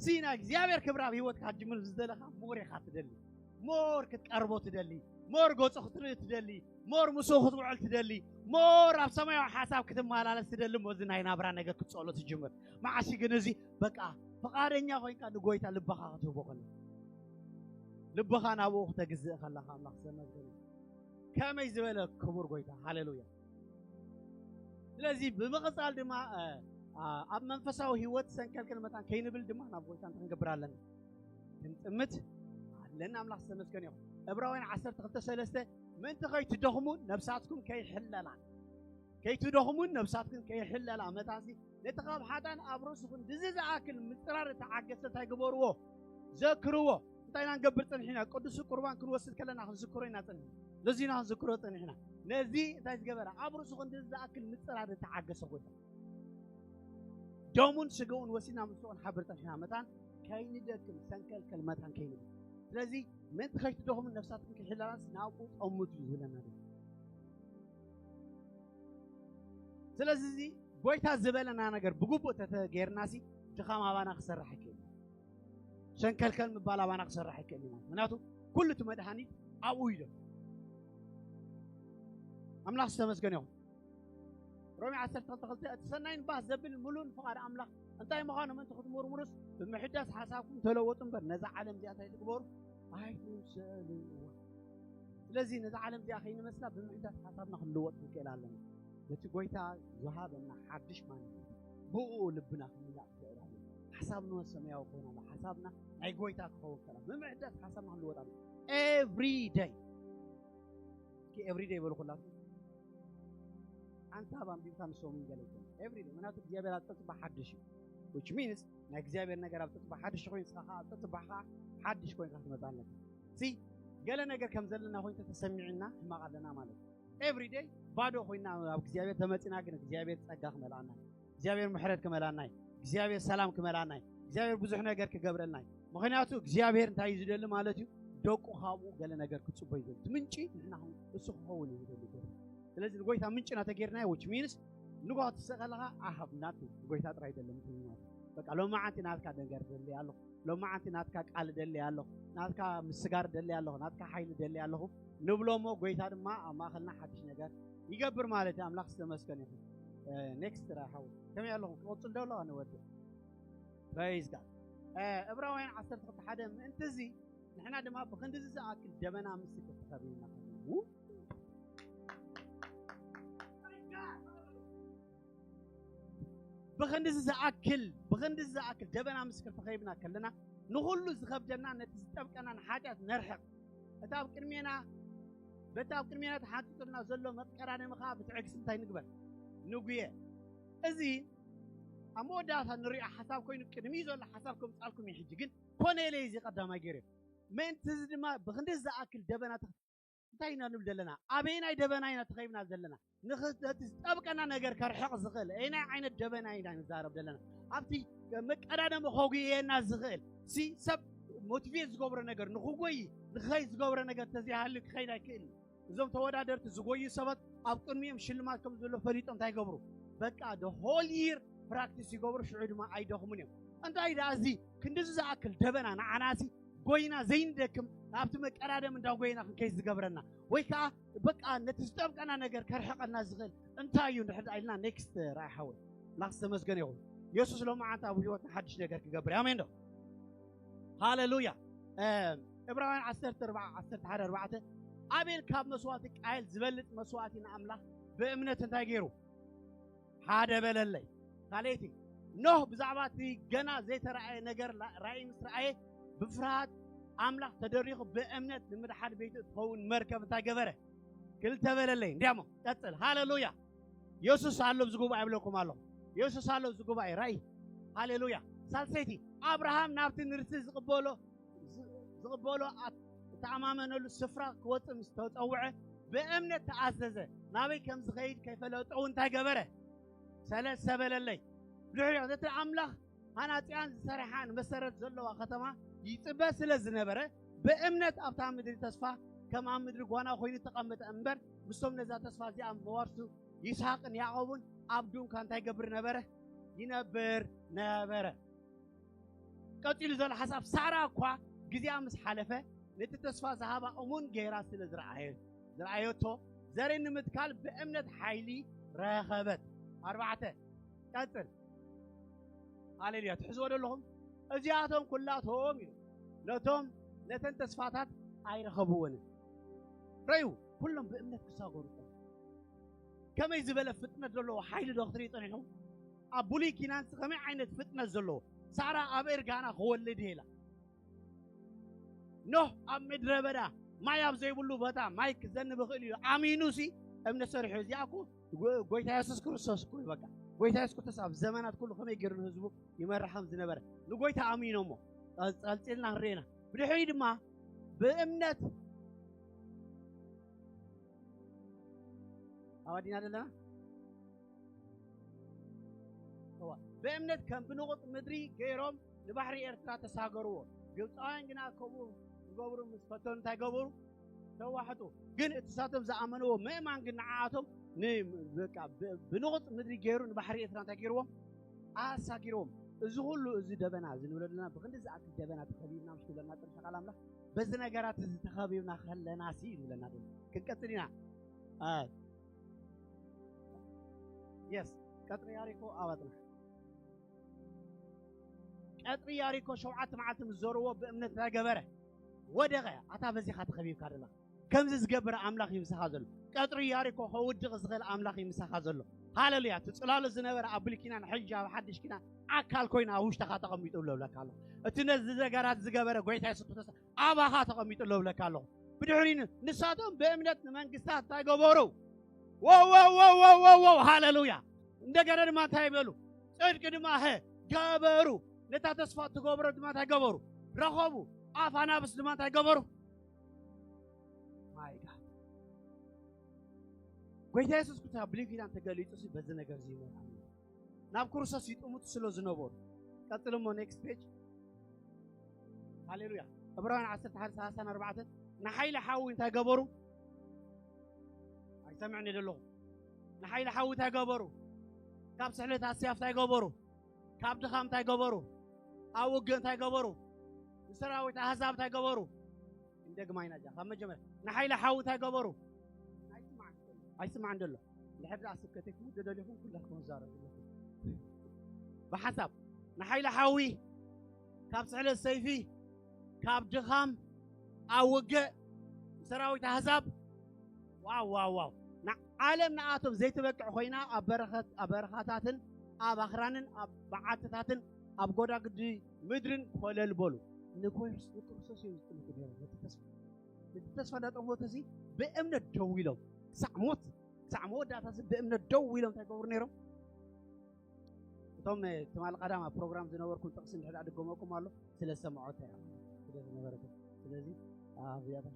ሲ ናይ እግዚኣብሔር ክብሪ ኣብ ህይወትካ ክትጅምር ዝደለኻ ሞር ኢኻ ትደሊ፣ ሞር ክትቀርቦ ትደሊ፣ ሞር ገጹ ክትርኢ ትደሊ፣ ሞር ምስኡ ክትውዕል ትደሊ፣ ሞር ኣብ ሰማያዊ ሓሳብ ክትመላለስ ትደሊ። ሞዚ ናይ ናብራ ነገር ክትጸሎ ትጅምር። መዓሲ ግን እዚ በቃ ፍቓደኛ ኮይንካ ንጎይታ ልብኻ ክትህቦ ከሎ ልብኻ ናብኡ ክተግዝእ ከለኻ ኣምላኽ ዘመስግን እዩ። ከመይ ዝበለ ክቡር ጎይታ! ሃሌሉያ! ስለዚ ብምቕጻል ድማ ኣብ መንፈሳዊ ህይወት ሰንከልከል መታን ከይንብል ድማ ናብ ጎይታ እንታይ ክንገብር ኣለና? ክንጥምት ኣለና። ኣምላኽ ዝተመስገነ ይኹን። ዕብራውያን ዓሰርተ ክልተ ሰለስተ ምእንቲ ከይትደኽሙ ነብሳትኩም ከይሕለላ ከይትደኽሙን ነብሳትኩም ከይሕለላ መታንሲ ነቲ ካብ ሓጣን ኣብ ርእስኹም ድዚ ዝኣክል ምጽራር እተዓገሰ እንታይ ግበርዎ? ዘክርዎ። እንታይ ኢና ንገብር ጸኒሕና? ቅዱስ ቁርባን ክንወስድ ከለና ክንዝክሮ ኢና ጸኒሕና። ነዚ ኢና ክንዝክሮ ጸኒሕና። ነዚ እንታይ ዝገበረ? ኣብ ርእስኹም ድዚ ዝኣክል ምጽራር እተዓገሰ ጎይታ ደሙን ስጋኡን ወሲድና ምስኡ ክንሓብር ጸኒሕና መታን ከይንደክም ሰንከልከል መታን ከይንብል። ስለዚ ምእንቲ ከይትደኽሙ ነፍሳትኩም ክሕለላስ ናብኡ ጠምቱ እዩ ዝብለና ዘሎ። ስለዚ እዚ ጎይታ ዝበለና ነገር ብግቡእ ተተጌርናሲ ድኻም ኣባና ክሰርሕ ኣይክእልን። ሸንከልከል ምባል ኣባና ክሰርሕ ኣይክእልን ማለት ምክንያቱ ኩሉ እቲ መድሃኒት ኣብኡ እዩ ዘሎ። ኣምላኽ ዝተመስገነ ይኹን። ሮሜ ዓሰርተ ክልተ ክልተ እቲ ሰናይን ባህ ዘብል ምሉእን ፍቓድ ኣምላኽ እንታይ ምዃኑ ምእንቲ ክትምርምሩስ ብምሕዳስ ሓሳብኩም ተለወጡ እምበር ነዛ ዓለም እዚኣ እንታይ ትግበሩ ኣይትምሰልዋ። ስለዚ ነዛ ዓለም እዚኣ ከይንመስላ ብምሕዳስ ሓሳብና ክንልወጥ ክንክእል ኣለና። በቲ ጎይታ ዝሃበና ሓድሽ ማንነት ብኡ ልብና ክምላእ ክኽእል ኣለና። ሓሳብ ንወት ሰማያዊ ክኸውን ኣለ ሓሳብና ናይ ጎይታ ክኸውን ከላ ብምሕዳስ ሓሳብና ክንልወጥ ኣለና። ኤቭሪ ደይ እስኪ ኤቭሪ ደይ በሉ ኩላትኩም። ሓንሳብ ኣንቢብካ ንሶም ገለ ይኮን ኤቭሪ ደይ ምክንያቱ እግዚኣብሔር ኣብ ፀፅባ ሓድሽ እዩ። Which means ናይ እግዚኣብሔር ነገር ኣብ ፀፅባ ሓድሽ ኮይኑ ንስኻ ከዓ ኣብ ፀፅባ ከዓ ሓድሽ ኮይንካ ክትመፅእ ኣለካ። ሲ ገለ ነገር ከም ዘለና ኮይኑ ተተሰሚዕና ሕማቕ ኣለና ማለት እዩ። ኤቭሪ ደይ ባዶ ኮይና ኣብ እግዚኣብሔር ተመፂና ግን እግዚኣብሔር ፀጋ ክመልኣና እዩ። እግዚኣብሔር ምሕረት ክመልኣና እዩ። እግዚኣብሔር ሰላም ክመልኣና እዩ። እግዚኣብሔር ብዙሕ ነገር ክገብረልና እዩ። ምክንያቱ እግዚኣብሔር እንታይ እዩ ዝደሊ ማለት እዩ? ደቁ ካብኡ ገለ ነገር ክፅቦ ይደሊ። እቲ ምንጪ ንሕና እሱ ክኸውን እዩ ዝደሊ። ስለዚ ንጎይታ ምንጭ እናተጌርናዮ which means ንጓ ትስእ ከለኻ ኣሃብ ናት ንጎይታ ጥራይ ደለ ምትምናት በቃ ሎማዓንቲ ናትካ ነገር ደሊ ኣለኹ። ሎማዓንቲ ናትካ ቃል ደሊ ኣለኹ። ናትካ ምስጋር ደሊ ኣለኹ። ናትካ ሓይሊ ደሊ ኣለኹ። ንብሎ እሞ ጎይታ ድማ ኣብ ማእኸልና ሓድሽ ነገር ይገብር ማለት እዩ። ኣምላኽ ዝተመስገን ይኹን። ኔክስት ራሓው ከመይ ኣለኹም? ክቕፅል ዶ ኣለዋ ንወድእ? ፕሬዝ ጋድ። ዕብራውያን ዓሰርተ ክልተ ሓደ ምእንቲ እዚ ንሕና ድማ ብክንድዚ ዝኣክል ደበና ምስክር ተኸቢብና ከለና ብክንድዚ ዝኣክል ብክንድዚ ዝኣክል ደበና ምስክር ተኸቢብና ከለና ንኹሉ ዝኸብደና ነቲ ዝጠብቀና ንሓጢኣት ነርሕቕ። እቲ ኣብ ቅድሜና በቲ ኣብ ቅድሜና ተሓንጢጡልና ዘሎ መቀዳደሚ ከዓ ብትዕግስቲ እንታይ ንግበር? ንጉየ። እዚ ኣብ መወዳእታ ንሪኦ ሓሳብ ኮይኑ ቅድሚ ዘሎ ሓሳብ ከምፃልኩም እዩ። ሕጂ ግን ኮነ ኢለ እዚ ቀዳማይ ገይረ ምእንቲ እዚ ድማ ብክንዲ ዝኣክል ደበና እንታይ ኢና ንብል ዘለና? ኣበየናይ ደበና ኢና ተኸይብና ዘለና? ንኽነቲ ዝጠብቀና ነገር ከርሕቕ ዝኽእል ኣይናይ ዓይነት ደበና ኢና ንዛረብ ዘለና? ኣብቲ መቀዳደሚ ከጉየና ዝኽእል ሲ ሰብ ሞቲቬት ዝገብሮ ነገር ንኽጎይ ንኽኸይ ዝገብሮ ነገር ተዘይሃልዩ ክኸይድ ኣይክእል። እዞም ተወዳደርቲ ዝጎዩ ሰባት ኣብ ቅድሚኦም ሽልማት ከም ዘሎ ፈሊጦም እንታይ ይገብሩ? በቃ ደ ሆል ይር ፕራክቲስ ይገብሩ፣ ሽዑ ድማ ኣይደኽሙን እዮም። እንታይ ደኣ እዚ ክንድዚ ዝኣክል ደበና ንዓናሲ ጎይና ዘይንደክም ናብቲ መቀዳደም እንዳጎይና ክንከይ ዝገብረና ወይ ከዓ በቃ ነቲ ዝጠብቀና ነገር ከርሕቀልና ዝኽእል እንታይ እዩ እንድሕር ኢልና ኔክስት ራእይ ሓወይ ላክስ ተመስገን ይኹን። የሱስ ሎማዓንቲ ኣብ ህይወትና ሓድሽ ነገር ክገብር ኣሜን ዶ? ሃሌሉያ። ዕብራውያን ዓሰርተ ኣርባዕተ ዓሰርተ ሓደ ኣርባዕተ ኣቤል ካብ መስዋእቲ ቃየል ዝበልፅ መስዋእቲ ንኣምላኽ ብእምነት እንታይ ገይሩ ሓደ በለለይ። ካልኣይቲ ኖህ ብዛዕባ እቲ ገና ዘይተረኣየ ነገር ራእይ ምስ ረኣየ ብፍርሃት ኣምላኽ ተደሪኹ ብእምነት ንምድሓን ቤቱ እትኸውን መርከብ እንታይ ገበረ? ክልተ በለለይ። እንዲያሞ ቀፅል። ሃሌሉያ። የሱስ ኣሎ ኣብዚ ጉባኤ ይብለኩም ኣለኹ። የሱስ ኣሎ ኣብዚ ጉባኤ ራእይ። ሃሌሉያ። ሳልሰይቲ ኣብርሃም ናብቲ ንርሲ ዝቕበሎ ዝቕበሎ እተኣማመነሉ ስፍራ ክወፅእ ምስ ተፀውዐ ብእምነት ተኣዘዘ። ናበይ ከም ዝኸይድ ከይፈለጠ እውን እንታይ ገበረ? ሰለስተ በለለይ። ብድሕሪኦ ነቲ ኣምላኽ ሃናፂኣን ዝሰርሓን መሰረት ዘለዋ ከተማ ይፅበ ስለ ዝነበረ ብእምነት ኣብታ ምድሪ ተስፋ ከም ኣብ ምድሪ ጓና ኮይኑ ተቐመጠ እምበር ምስቶም ነዛ ተስፋ እዚኣ መዋርሱ ይስሐቅን ያዕቆብን ኣብ ድንኳን እንታይ ይገብር ነበረ? ይነብር ነበረ። ቀፂሉ ዘሎ ሓሳብ ሳራ እኳ ግዜኣ ምስ ሓለፈ ነቲ ተስፋ ዝሃባ እሙን ገይራ ስለ ዝረኣየት ዝረኣየቶ ዘርኢ ንምትካል ብእምነት ሓይሊ ረኸበት። ኣርባዕተ ቀፅል። ሃሌሉያ ትሕዝዎ ዶ ኣለኹም? እዚኣቶም ኩላቶም ኢሉ ነቶም ነተን ተስፋታት ኣይረኸብዎንን። ረዩ ኩሎም ብእምነት ክሳገሩ ከመይ ዝበለ ፍጥነት ዘለዎ ሓይሊ ዶ ክትርኢ ፀኒሑ? ኣብ ብሉይ ኪዳንስ ከመይ ዓይነት ፍጥነት ዘለዎ ሳራ ኣብ እርጋና ክወልድ ኢላ ኖህ ኣብ ምድረ በዳ ማይ ኣብ ዘይብሉ ቦታ ማይ ክዘንብ ይኽእል እዩ ኣሚኑ ሲ እምነት ሰሪሑ እዚኣ እኮ ጎይታ የሱስ ክርስቶስ እኮ እዩ በቃ ጎይታ የሱስ ክርስቶስ ኣብ ዘመናት ኩሉ ከመይ ገይሩ ንህዝቡ ይመርሖም ዝነበረ ንጎይታ ኣሚኖሞ ቀልፂልና ንርኤና ብድሕሪ ድማ ብእምነት ኣባዲና ዘለና ብእምነት ከም ብንቑፅ ምድሪ ገይሮም ንባሕሪ ኤርትራ ተሳገርዎ። ግብፃውያን ግና ከምኡ ዝገብሩ ምስ ፈተኑ እንታይ ገበሩ? ተዋሕጡ። ግን እቲ ሳቶም ዝኣመንዎ ምእማን ግን ንዓኣቶም ብንቑፅ ምድሪ ገይሩ ንባሕሪ ኤርትራ እንታይ ገይርዎም? ኣሳጊርዎም። እዚ ኩሉ እዚ ደበና እዚ ንብሎ ዘለና ብክንዲ ዝኣክል ደበና ተኸቢብና ምሽ ትብለና ጥርሻ ቃል ኣምላኽ በዚ ነገራት እዚ ተኸቢብና ከለና ሲ ንብለና ክንቀፅል ኢና። የስ ቀጥሪ ያሪኮ ኣባትና ቀጥሪ ያሪኮ ሸውዓተ መዓልቲ ምስ ዞርዎ ብእምነት እንታይ ገበረ? ወደቐ። ኣታ በዚኻ ተኸቢብካ ደላ ከምዚ ዝገብር ኣምላኽ ይምሳኻ ዘሎ። ቀጥሪ ያሪኮ ከውድቕ ዝኽእል ኣምላኽ ይምሳኻ ዘሎ። ሃሌሉያ። እቲ ጽላሎ ዝነበረ ኣብ ብሉይ ኪዳን ሕጂ ኣብ ሓድሽ ኪዳን ኣካል ኮይኑ ኣብ ውሽጥኻ ተቐሚጡ ኣሎ ብለካ ኣሎ። እቲ ነዚ ነገራት ዝገበረ ጎይታ የሱስ ክርስቶስ ኣባኻ ተቐሚጡ ኣሎ ብለካ ኣለኹ። ብድሕሪኡ ንሳቶም ብእምነት ንመንግስታት እንታይ ገበሩ? ወው ወው ወው ወው ወው ወው ሃሌሉያ። እንደገና ድማ እንታይ በሉ? ጽድቂ ድማ ሀ ገበሩ። ነታ ተስፋ ትገብሮ ድማ እንታይ ገበሩ? ረኸቡ። ኣፍ ኣናብስ ድማ እንታይ ገበሩ? ማይ ጋድ ጎይታ የሱስ ክርስቶስ ኣብ ብሉይ ኪዳን ተገሊጹ ሲ በዚ ነገር እዚ ይመርሓና። ናብ ክርስቶስ ይጥምቱ ስለ ዝነበሩ ቀጽል እሞ ኔክስት ፔጅ ሃሌሉያ ዕብራውያን ዓሰርተ ሓደ ሰላሳን ኣርባዕተን ንሓይሊ ሓዊ እንታይ ገበሩ ኣይሰምዕን እየ ዘለኹ ንሓይሊ ሓዊ እንታይ ገበሩ ካብ ስሕለት ኣስያፍ እንታይ ገበሩ ካብ ድኻም እንታይ ገበሩ ኣብ ውግእ እንታይ ገበሩ ንሰራዊት ኣህዛብ እንታይ ገበሩ እንደግማ ኢና እዚኣ ካብ መጀመርያ ንሓይሊ ሓዊ እንታይ ገበሩ ኣይስማዕን ደሎ እንድሕር ደኣ ስብከተይ ክምዶ ደሊኹም ኩላትኩም ዛረብ ኣለኹም ብሓንሳብ ንሓይሊ ሓዊ ካብ ስሕለት ሰይፊ ካብ ድኻም ኣብ ውግእ ንሰራዊት ኣህዛብ ዋው ዋው ዋው ንዓለም ንኣቶም ዘይትበቅዕ ኮይና ኣብ በረኻታትን ኣብ ኣኽራንን ኣብ በዓትታትን ኣብ ጎዳግዲ ምድርን ኮለል በሉ ንክርስቶስ እዮም ዝጥምቱ ነይሮም ነቲ ተስፋ ነቲ ተስፋ እንዳጠምቱ እዚ ብእምነት ደው ኢሎም ክሳዕ ሞት ክሳዕ መወዳእታ እዚ ብእምነት ደው ኢሎም እንታይ ገብሩ ነይሮም እቶም ትማል ቀዳም ኣብ ፕሮግራም ዝነበርኩም ጥቕሲ እንድሕር ድገመኩም ኣሎ፣ ስለ ዝሰምዖ እንታይ ስለ ዝነበረ። ስለዚ ኣብዚኣታ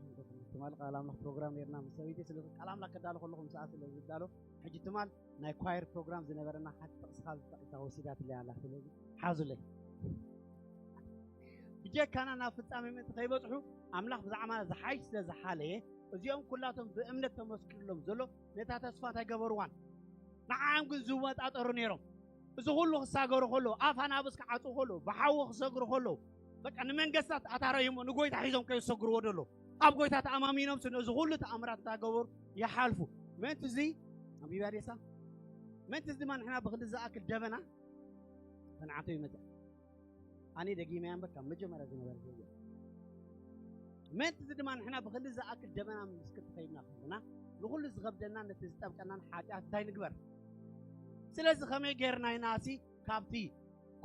ትማል ቃል ኣምላኽ ፕሮግራም ነርና ምስ ሰበይቲ ስለ ቃል ኣምላኽ ከዳሉ ከለኹ ምስኣ ስለ ዝዳሎ ሕጂ ትማል ናይ ኳየር ፕሮግራም ዝነበረና ሓንቲ ጥቕሲ ካብ ተወሲዳትለይ ኣላ። ስለዚ ሓዙለይ። ብጀካና ናብ ፍጻሜ ምእንቲ ከይበጽሑ ኣምላኽ ብዛዕባና ዝሓይሽ ስለ ዝሓለየ፣ እዚኦም ኩላቶም ብእምነት ተመስኪሩሎም ዘሎ ነታ ተስፋ እንታይ ገበርዋን? ንዓም ግን ዝወጣጠሩ ነይሮም። እዚ ኩሉ ክሳገሩ ከሎ፣ ኣፍ ኣናብስ ክዓጹ ከሎ፣ ብሓዊ ክሰግሩ ከሎ፣ በቃ ንመንገስታት ኣታረይሞ ንጎይታ ሒዞም ከይሰግርዎ ደሎ ኣብ ጎይታ ተኣማሚኖም ስነ እዚ ኩሉ ተኣምራት እንዳገበሩ ይሓልፉ። ምእንቲ እዚ ኣንቢባ ዴሳ ምእንቲ እዚ ድማ ንሕና ብክንዲ ዝኣክል ደበና ተንዓቶ ይመጽእ። ኣነ ደጊመ ያንበካ መጀመርያ ዝነበረ ህይወት ምእንቲ እዚ ድማ ንሕና ብክንዲ ዝኣክል ደበና ምስ ክትኸይድና ከለና ንኩሉ ዝኸብደና ነቲ ዝጠብቀናን ሓጢኣት እንታይ ንግበር? ስለዚ ከመይ ጌርና ኢና ሲ ካብቲ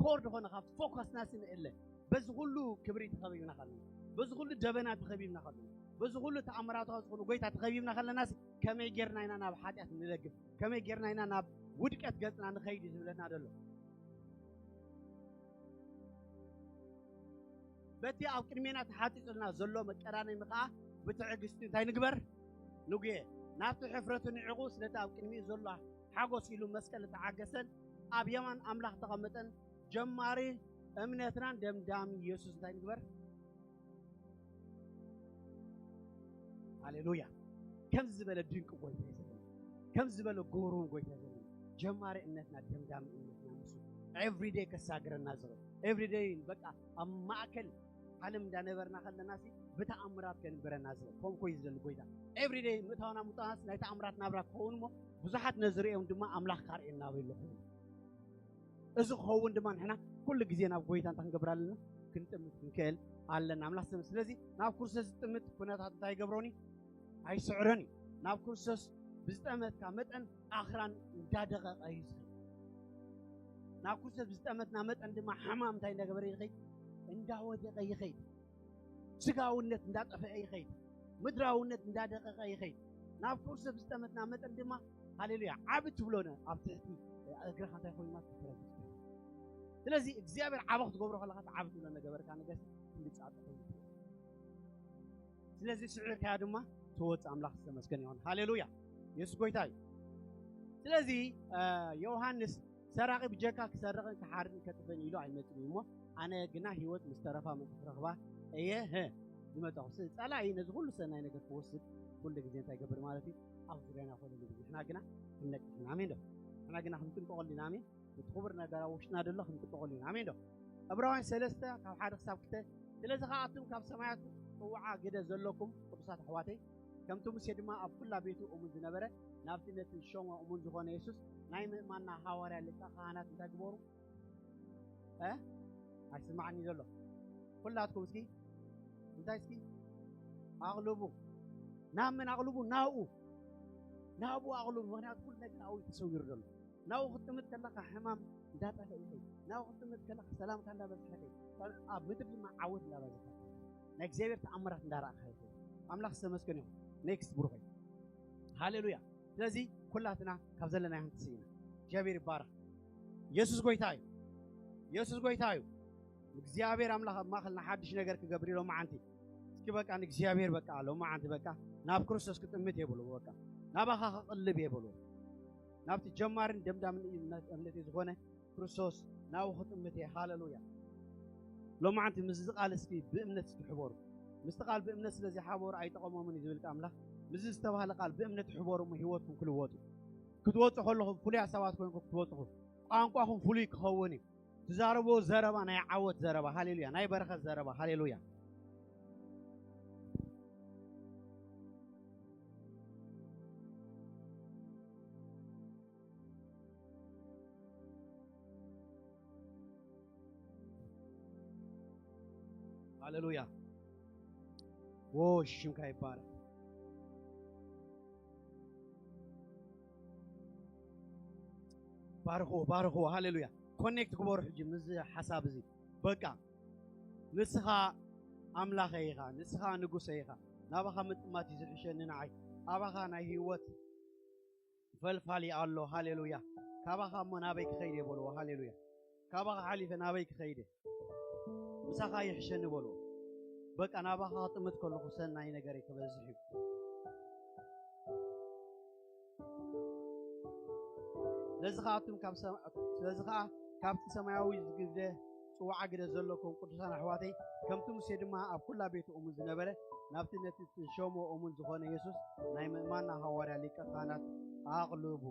ኮር ዝኾነ ካብቲ ፎከስና ሲ ንእለ? በዚ ኩሉ ክብሪ ተኸቢብና ከለና፣ በዚ ኩሉ ደበና ተኸቢብና ከለና፣ በዚ ኩሉ ተኣምራታዊ ዝኾኑ ጎይታ ተኸቢብና ከለና ሲ ከመይ ጌርና ኢና ናብ ሓጢኣት ንደግፍ? ከመይ ጌርና ኢና ናብ ውድቀት ገጽና ንኸይድ እዩ ዝብለና ዘሎ። በቲ ኣብ ቅድሜና ተሓጺጹልና ዘሎ መቀዳደሚ ከኣ ብትዕግስቲ እንታይ ንግበር? ንጉየ። ናብቲ ሕፍረቱ ንዒቑ ስለቲ ኣብ ቅድሚኡ ዘሎ ሓጎስ ኢሉ መስቀል እተዓገሰን ኣብ የማን ኣምላኽ ተቐመጠን ጀማሪ እምነትናን ደምዳሚ የሱስ እንታይ ንግበር? ሃሌሉያ። ከምዚ ዝበለ ድንቂ ጎይታ እዩ ዘለና። ከምዚ ዝበለ ግሩም ጎይታ እዩ ዘለና። ጀማሪ እምነትና ደምዳሚ እምነትና ንሱ ኤቭሪዴይ ከሳግረና ዝኽእል ኤቭሪዴይ በቃ ኣብ ማእከል ዓለም እንዳነበርና ከለና ሲ ብተኣምራት ከንብረና ዝኽእል ከምኡ ኮይ ዝደሊ ጎይታ ኤቭሪዴይ ምእታውና ምውጣናስ ናይ ተኣምራት ናብራ ክኸውን እሞ ብዙሓት ነዝርእዮም ድማ ኣምላኽ ካርእየና ኣበይ ኣለኹ እዚ ክኸውን ድማ ንሕና ኩሉ ግዜ ናብ ጎይታ እንታይ ክንገብር ኣለና? ክንጥምት ክንክእል ኣለና። ኣምላኽ ስም ስለዚ ናብ ክርስቶስ ዝጥምት ኩነታት እንታይ ይገብሮኒ? ኣይስዕሮን እዩ። ናብ ክርስቶስ ብዝጠመትካ መጠን ኣኽራን እንዳደቐቐ እዩ ዝኸይድ። ናብ ክርስቶስ ብዝጠመትና መጠን ድማ ሕማም እንታይ እንዳገበረ ይኸይድ? እንዳወደቐ ይኸይድ። ስጋውነት እንዳጠፈአ ይኸይድ። ምድራውነት እንዳደቐቐ ይኸይድ። ናብ ክርስቶስ ብዝጠመትና መጠን ድማ ሃሌሉያ ዓቢ ትብሎ ነ ኣብ ትሕቲ እግርኻ እንታይ ኮይኑ ማለት ትረግጽ። ስለዚ እግዚኣብሔር ዓቢ ክትገብሮ ከለኻ እቲ ዓቢ ትብሎ ነገበርካ ነገር ክንድጻጸ ኮይኑ ስለዚ ስዒርካያ ድማ ትወጽእ ኣምላኽ ዝተመስገነ ይኹን። ሃሌሉያ የሱስ ጎይታ እዩ። ስለዚ ዮሃንስ ሰራቒ ብጀካ ክሰርቕን ክሓርድን ከጥፍእን ኢሉ ኣይመጽን እዩ እሞ ኣነ ግና ህይወት ምስ ተረፋ ምእንቲ ክረኽባ እየ ህ ዝመጻኹ። ስ- ጸላኢ ነዚ ኩሉ ሰናይ ነገር ክወስድ ኩሉ ግዜ እንታይ ይገብር ማለት እዩ? ኣብ ዙርያና ኩሉ ግዜ ንሕና ግና ክንነቅሕ ኢና። ኣሜን ዶ? ንሕና ግና ክንጥንቀቐሉ ኢና። ኣሜን። እቲ ክቡር ነገር ኣብ ውሽጥና ዘሎ ክንጥንቀቐሉ ኢና። ኣሜን ዶ? ዕብራውያን ሰለስተ ካብ ሓደ ክሳብ ክልተ ስለዚ ከኣቱም ካብ ሰማያት ጽውዓ ግደ ዘለኩም ቅዱሳት ኣሕዋተይ ከምቲ ሙሴ ድማ ኣብ ኩላ ቤቱ እሙን ዝነበረ ናብቲ ነቲ ዝሸሞ እሙን ዝኾነ የሱስ ናይ ምእማንና ሃዋርያ ሊቀ ካህናት እንታይ ግበሩ? እ? ኣይስማዕኒ ዘሎ ኩላትኩም እስኪ እንታይ እስኪ ኣቕልቡ ናብ መን ኣቕልቡ ናብኡ ናብኡ ኣቕልቡ ምክንያቱ ኩሉ ነገር ኣብኡ ተሰዊሩ ዘሎ ናብኡ ክትጥምት ከለካ ሕማም እንዳጠፈ ይኸይድ ናብኡ ክትጥምት ከለካ ሰላምካ እንዳበዝሐ ይኸይድ ኣብ ምድሪ ድማ ዓወት እንዳበዝሐ ናይ እግዚኣብሔር ተኣምራት እንዳረኣካ ይኸይድ ኣምላኽ ዝተመስገን ይኹን ኔክስት ብሩኸይ ሃሌሉያ ስለዚ ኩላትና ካብ ዘለና ሓንቲ ስኢና እግዚኣብሔር ይባረክ የሱስ ጎይታ እዩ የሱስ ጎይታ እዩ እግዚኣብሔር ኣምላኽ ኣብ ማእኸልና ሓድሽ ነገር ክገብር ኢሎም መዓንቲ እስኪ በቃ ንእግዚኣብሔር በቃ ሎም መዓንቲ በቃ ናብ ክርስቶስ ክጥምት የብሉ በቃ ናባኻ ክቕልብ የብሉ ናብቲ ጀማርን ደምዳምን እምነት ዝኾነ ክርስቶስ ናብኡ ክጥምት እየ ሃሌሉያ ሎማዓንቲ ምስዚ ቃል እስኪ ብእምነት እስኪ ሕበሩ ምስቲ ቃል ብእምነት ስለ ዘይሓበሩ ኣይጠቐሞምን እዩ ዝብል ኣምላኽ ምስዚ ዝተባህለ ቃል ብእምነት ሕበሩ እሞ ህይወትኩም ክልወጡ ክትወፁ ከለኹም ፍሉያት ሰባት ኮይንኩም ክትወፁኹም ቋንቋኹም ፍሉይ ክኸውን እዩ ትዛረቦ ዘረባ ናይ ዓወት ዘረባ ሃሌሉያ ናይ በረኸት ዘረባ ሃሌሉያ ሃሌሉያ ዎ ሽምካ ይባረክ ባርኽዎ ባርኽዎ ሃሌሉያ ኮኔክት ግበሩ ሕጂ ምዚ ሓሳብ እዚ በቃ ንስኻ ኣምላኸ ኢኻ ንስኻ ንጉሰ ኢኻ ናባኻ ምጥማት እዩ ዝሕሸኒ ንዓይ ኣባኻ ናይ ህይወት ፈልፋሊ ኣሎ ሃሌሉያ ካባኻ እሞ ናበይ ክኸይድ የበልዎ ሃሌሉያ ካባኻ ሓሊፈ ናበይ ክኸይድ እየ? ምሳኻ ይሕሸኒ በልዎ። በቃ ናባኻ ክጥምት ከለኹ ሰናይ ነገረይ ክበዝሕ እዩ። ስለዚ ኸኣ ኣቱም ካብ ሰም-፣ ስለዚ ኸኣ ካብቲ ሰማያዊ ዝግደ ጽዋዓ ግደ ዘለኩም ቅዱሳን ኣሕዋተይ፣ ከምቲ ሙሴ ድማ ኣብ ኩላ ቤቱ እሙን ዝነበረ፣ ናብቲ ነቲ እትሸሞ እሙን ዝኾነ የሱስ ናይ ምእማንና ሃዋርያ ሊቀ ካህናት ኣቕልቡ።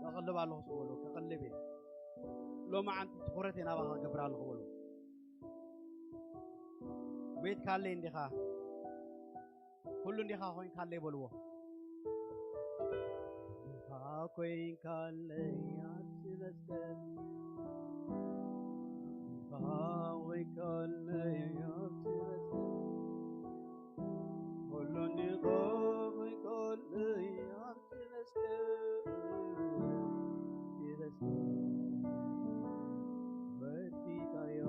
ከቕልብ ኣለኹ ዝበሉ፣ ከቕልብ እየ። ሎማዓንቲ ትኹረት እየ ናባኻ ክገብር ኣለኹ በሉ። ቤት ካለይ እንዲኻ፣ ኩሉ እንዲኻ ኮይንካለይ በልዎ። እንዲኻ ኮይንካለይ ኣብቲ መስቀል፣ እንዲኻ ኮይንካለይ ኣብቲ መስቀል፣ ኩሉ እንዲኻ ኮይንካለይ ኣብቲ መስቀል፣ ኣብቲ መስቀል ወዲኻዮ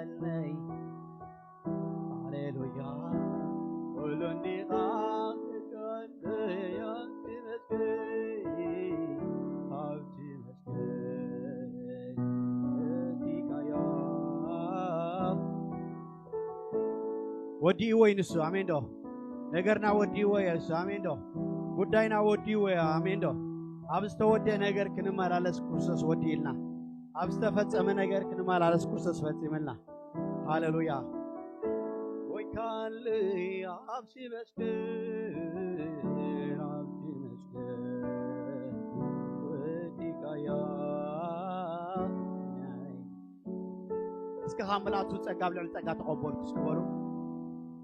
ናተይ። ሃሌሉያ። ኩሉ እንዲኻ ክትወደዮ ትመስገን፣ ኣብቲ መስገን እቲካዮ። ወዲእዎ እዩ ንሱ። ኣሜን ዶ? ነገርና ወዲእዎ እዩ ንሱ። ኣሜን ዶ? ጉዳይና ወዲእዎ እዩ። ኣሜን ዶ? ኣብ ዝተወደአ ነገር ክንመላለስ ክርስቶስ ወዲእልና። ኣብ ዝተፈጸመ ነገር ክንመላለስ ክርስቶስ ፈጺምልና። ሃሌሉያ። ወይ ካልእ ኣብቲ መስገን፣ ኣብቲ መስገን ወዲእካዮ። እስኪ ካብ ምልኣቱ ጸጋ ኣብ ልዕሊ ጸጋ ተቐበልኩ እስኪ በሉ።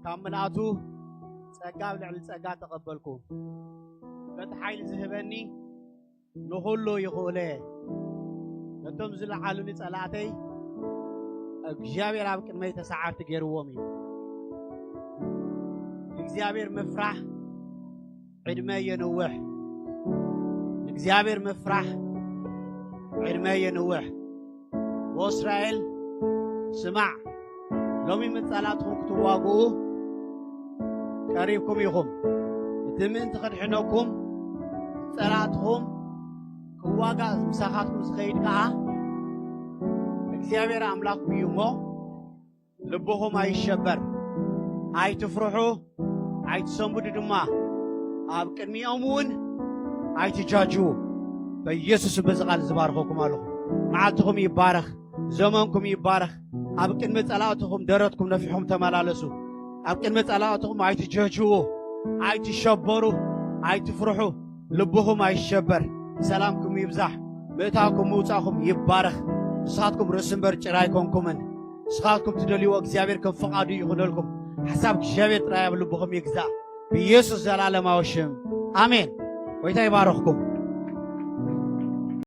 ካብ ምልኣቱ ጸጋ ኣብ ልዕሊ ጸጋ ተቐበልኩ። በቲ ሓይሊ ዝህበኒ ንኹሉ ይኽእሎ እየ። ነቶም ዝለዓሉኒ ጸላእተይ እግዚኣብሔር ኣብ ቅድመይ ተሰዓርቲ ገይርዎም እዩ። እግዚኣብሔር ምፍራሕ ዕድመ የንውሕ። ንእግዚኣብሔር ምፍራሕ ዕድመ የንውሕ። ወእስራኤል ስማዕ፣ ሎሚ ምጸላእትኹም ክትዋግኡ ቀሪብኩም ኢኹም። እቲ ምእንቲ ከድሕነኩም ጸላእትኹም ክዋጋእ ምሳኻትኩም ዝኸይድ ከኣ እግዚኣብሔር ኣምላኽኩም እዩ እሞ፣ ልብኹም ኣይሸበር፣ ኣይትፍርሑ፣ ኣይትሰንብዱ ድማ። ኣብ ቅድሚኦም እውን ኣይትጃጅዉ። በኢየሱስ በዚ ቃል ዝባርኸኩም ኣለኹ። መዓልትኹም ይባረኽ፣ ዘመንኩም ይባረኽ። ኣብ ቅድሚ ጸላእትኹም ደረትኩም ነፊሕኩም ተመላለሱ። ኣብ ቅድሚ ጸላእትኹም ኣይትጀህጅዉ፣ ኣይትሸበሩ፣ ኣይትፍርሑ። ልብኹም ኣይሸበር። ሰላምኩም ይብዛሕ። ምእታውኩም ምውጻእኩም ይባረኽ። ንስኻትኩም ርእሲ እምበር ጭራ ኣይኮንኩምን። ንስኻትኩም ትደልይዎ እግዚኣብሔር ከም ፍቓዱ ይኹነልኩም። ሓሳብ እግዚኣብሔር ጥራይ ኣብ ልብኹም ይግዛእ። ብኢየሱስ ዘላለማዊ ሽም ኣሜን። ጎይታ ይባረኽኩም።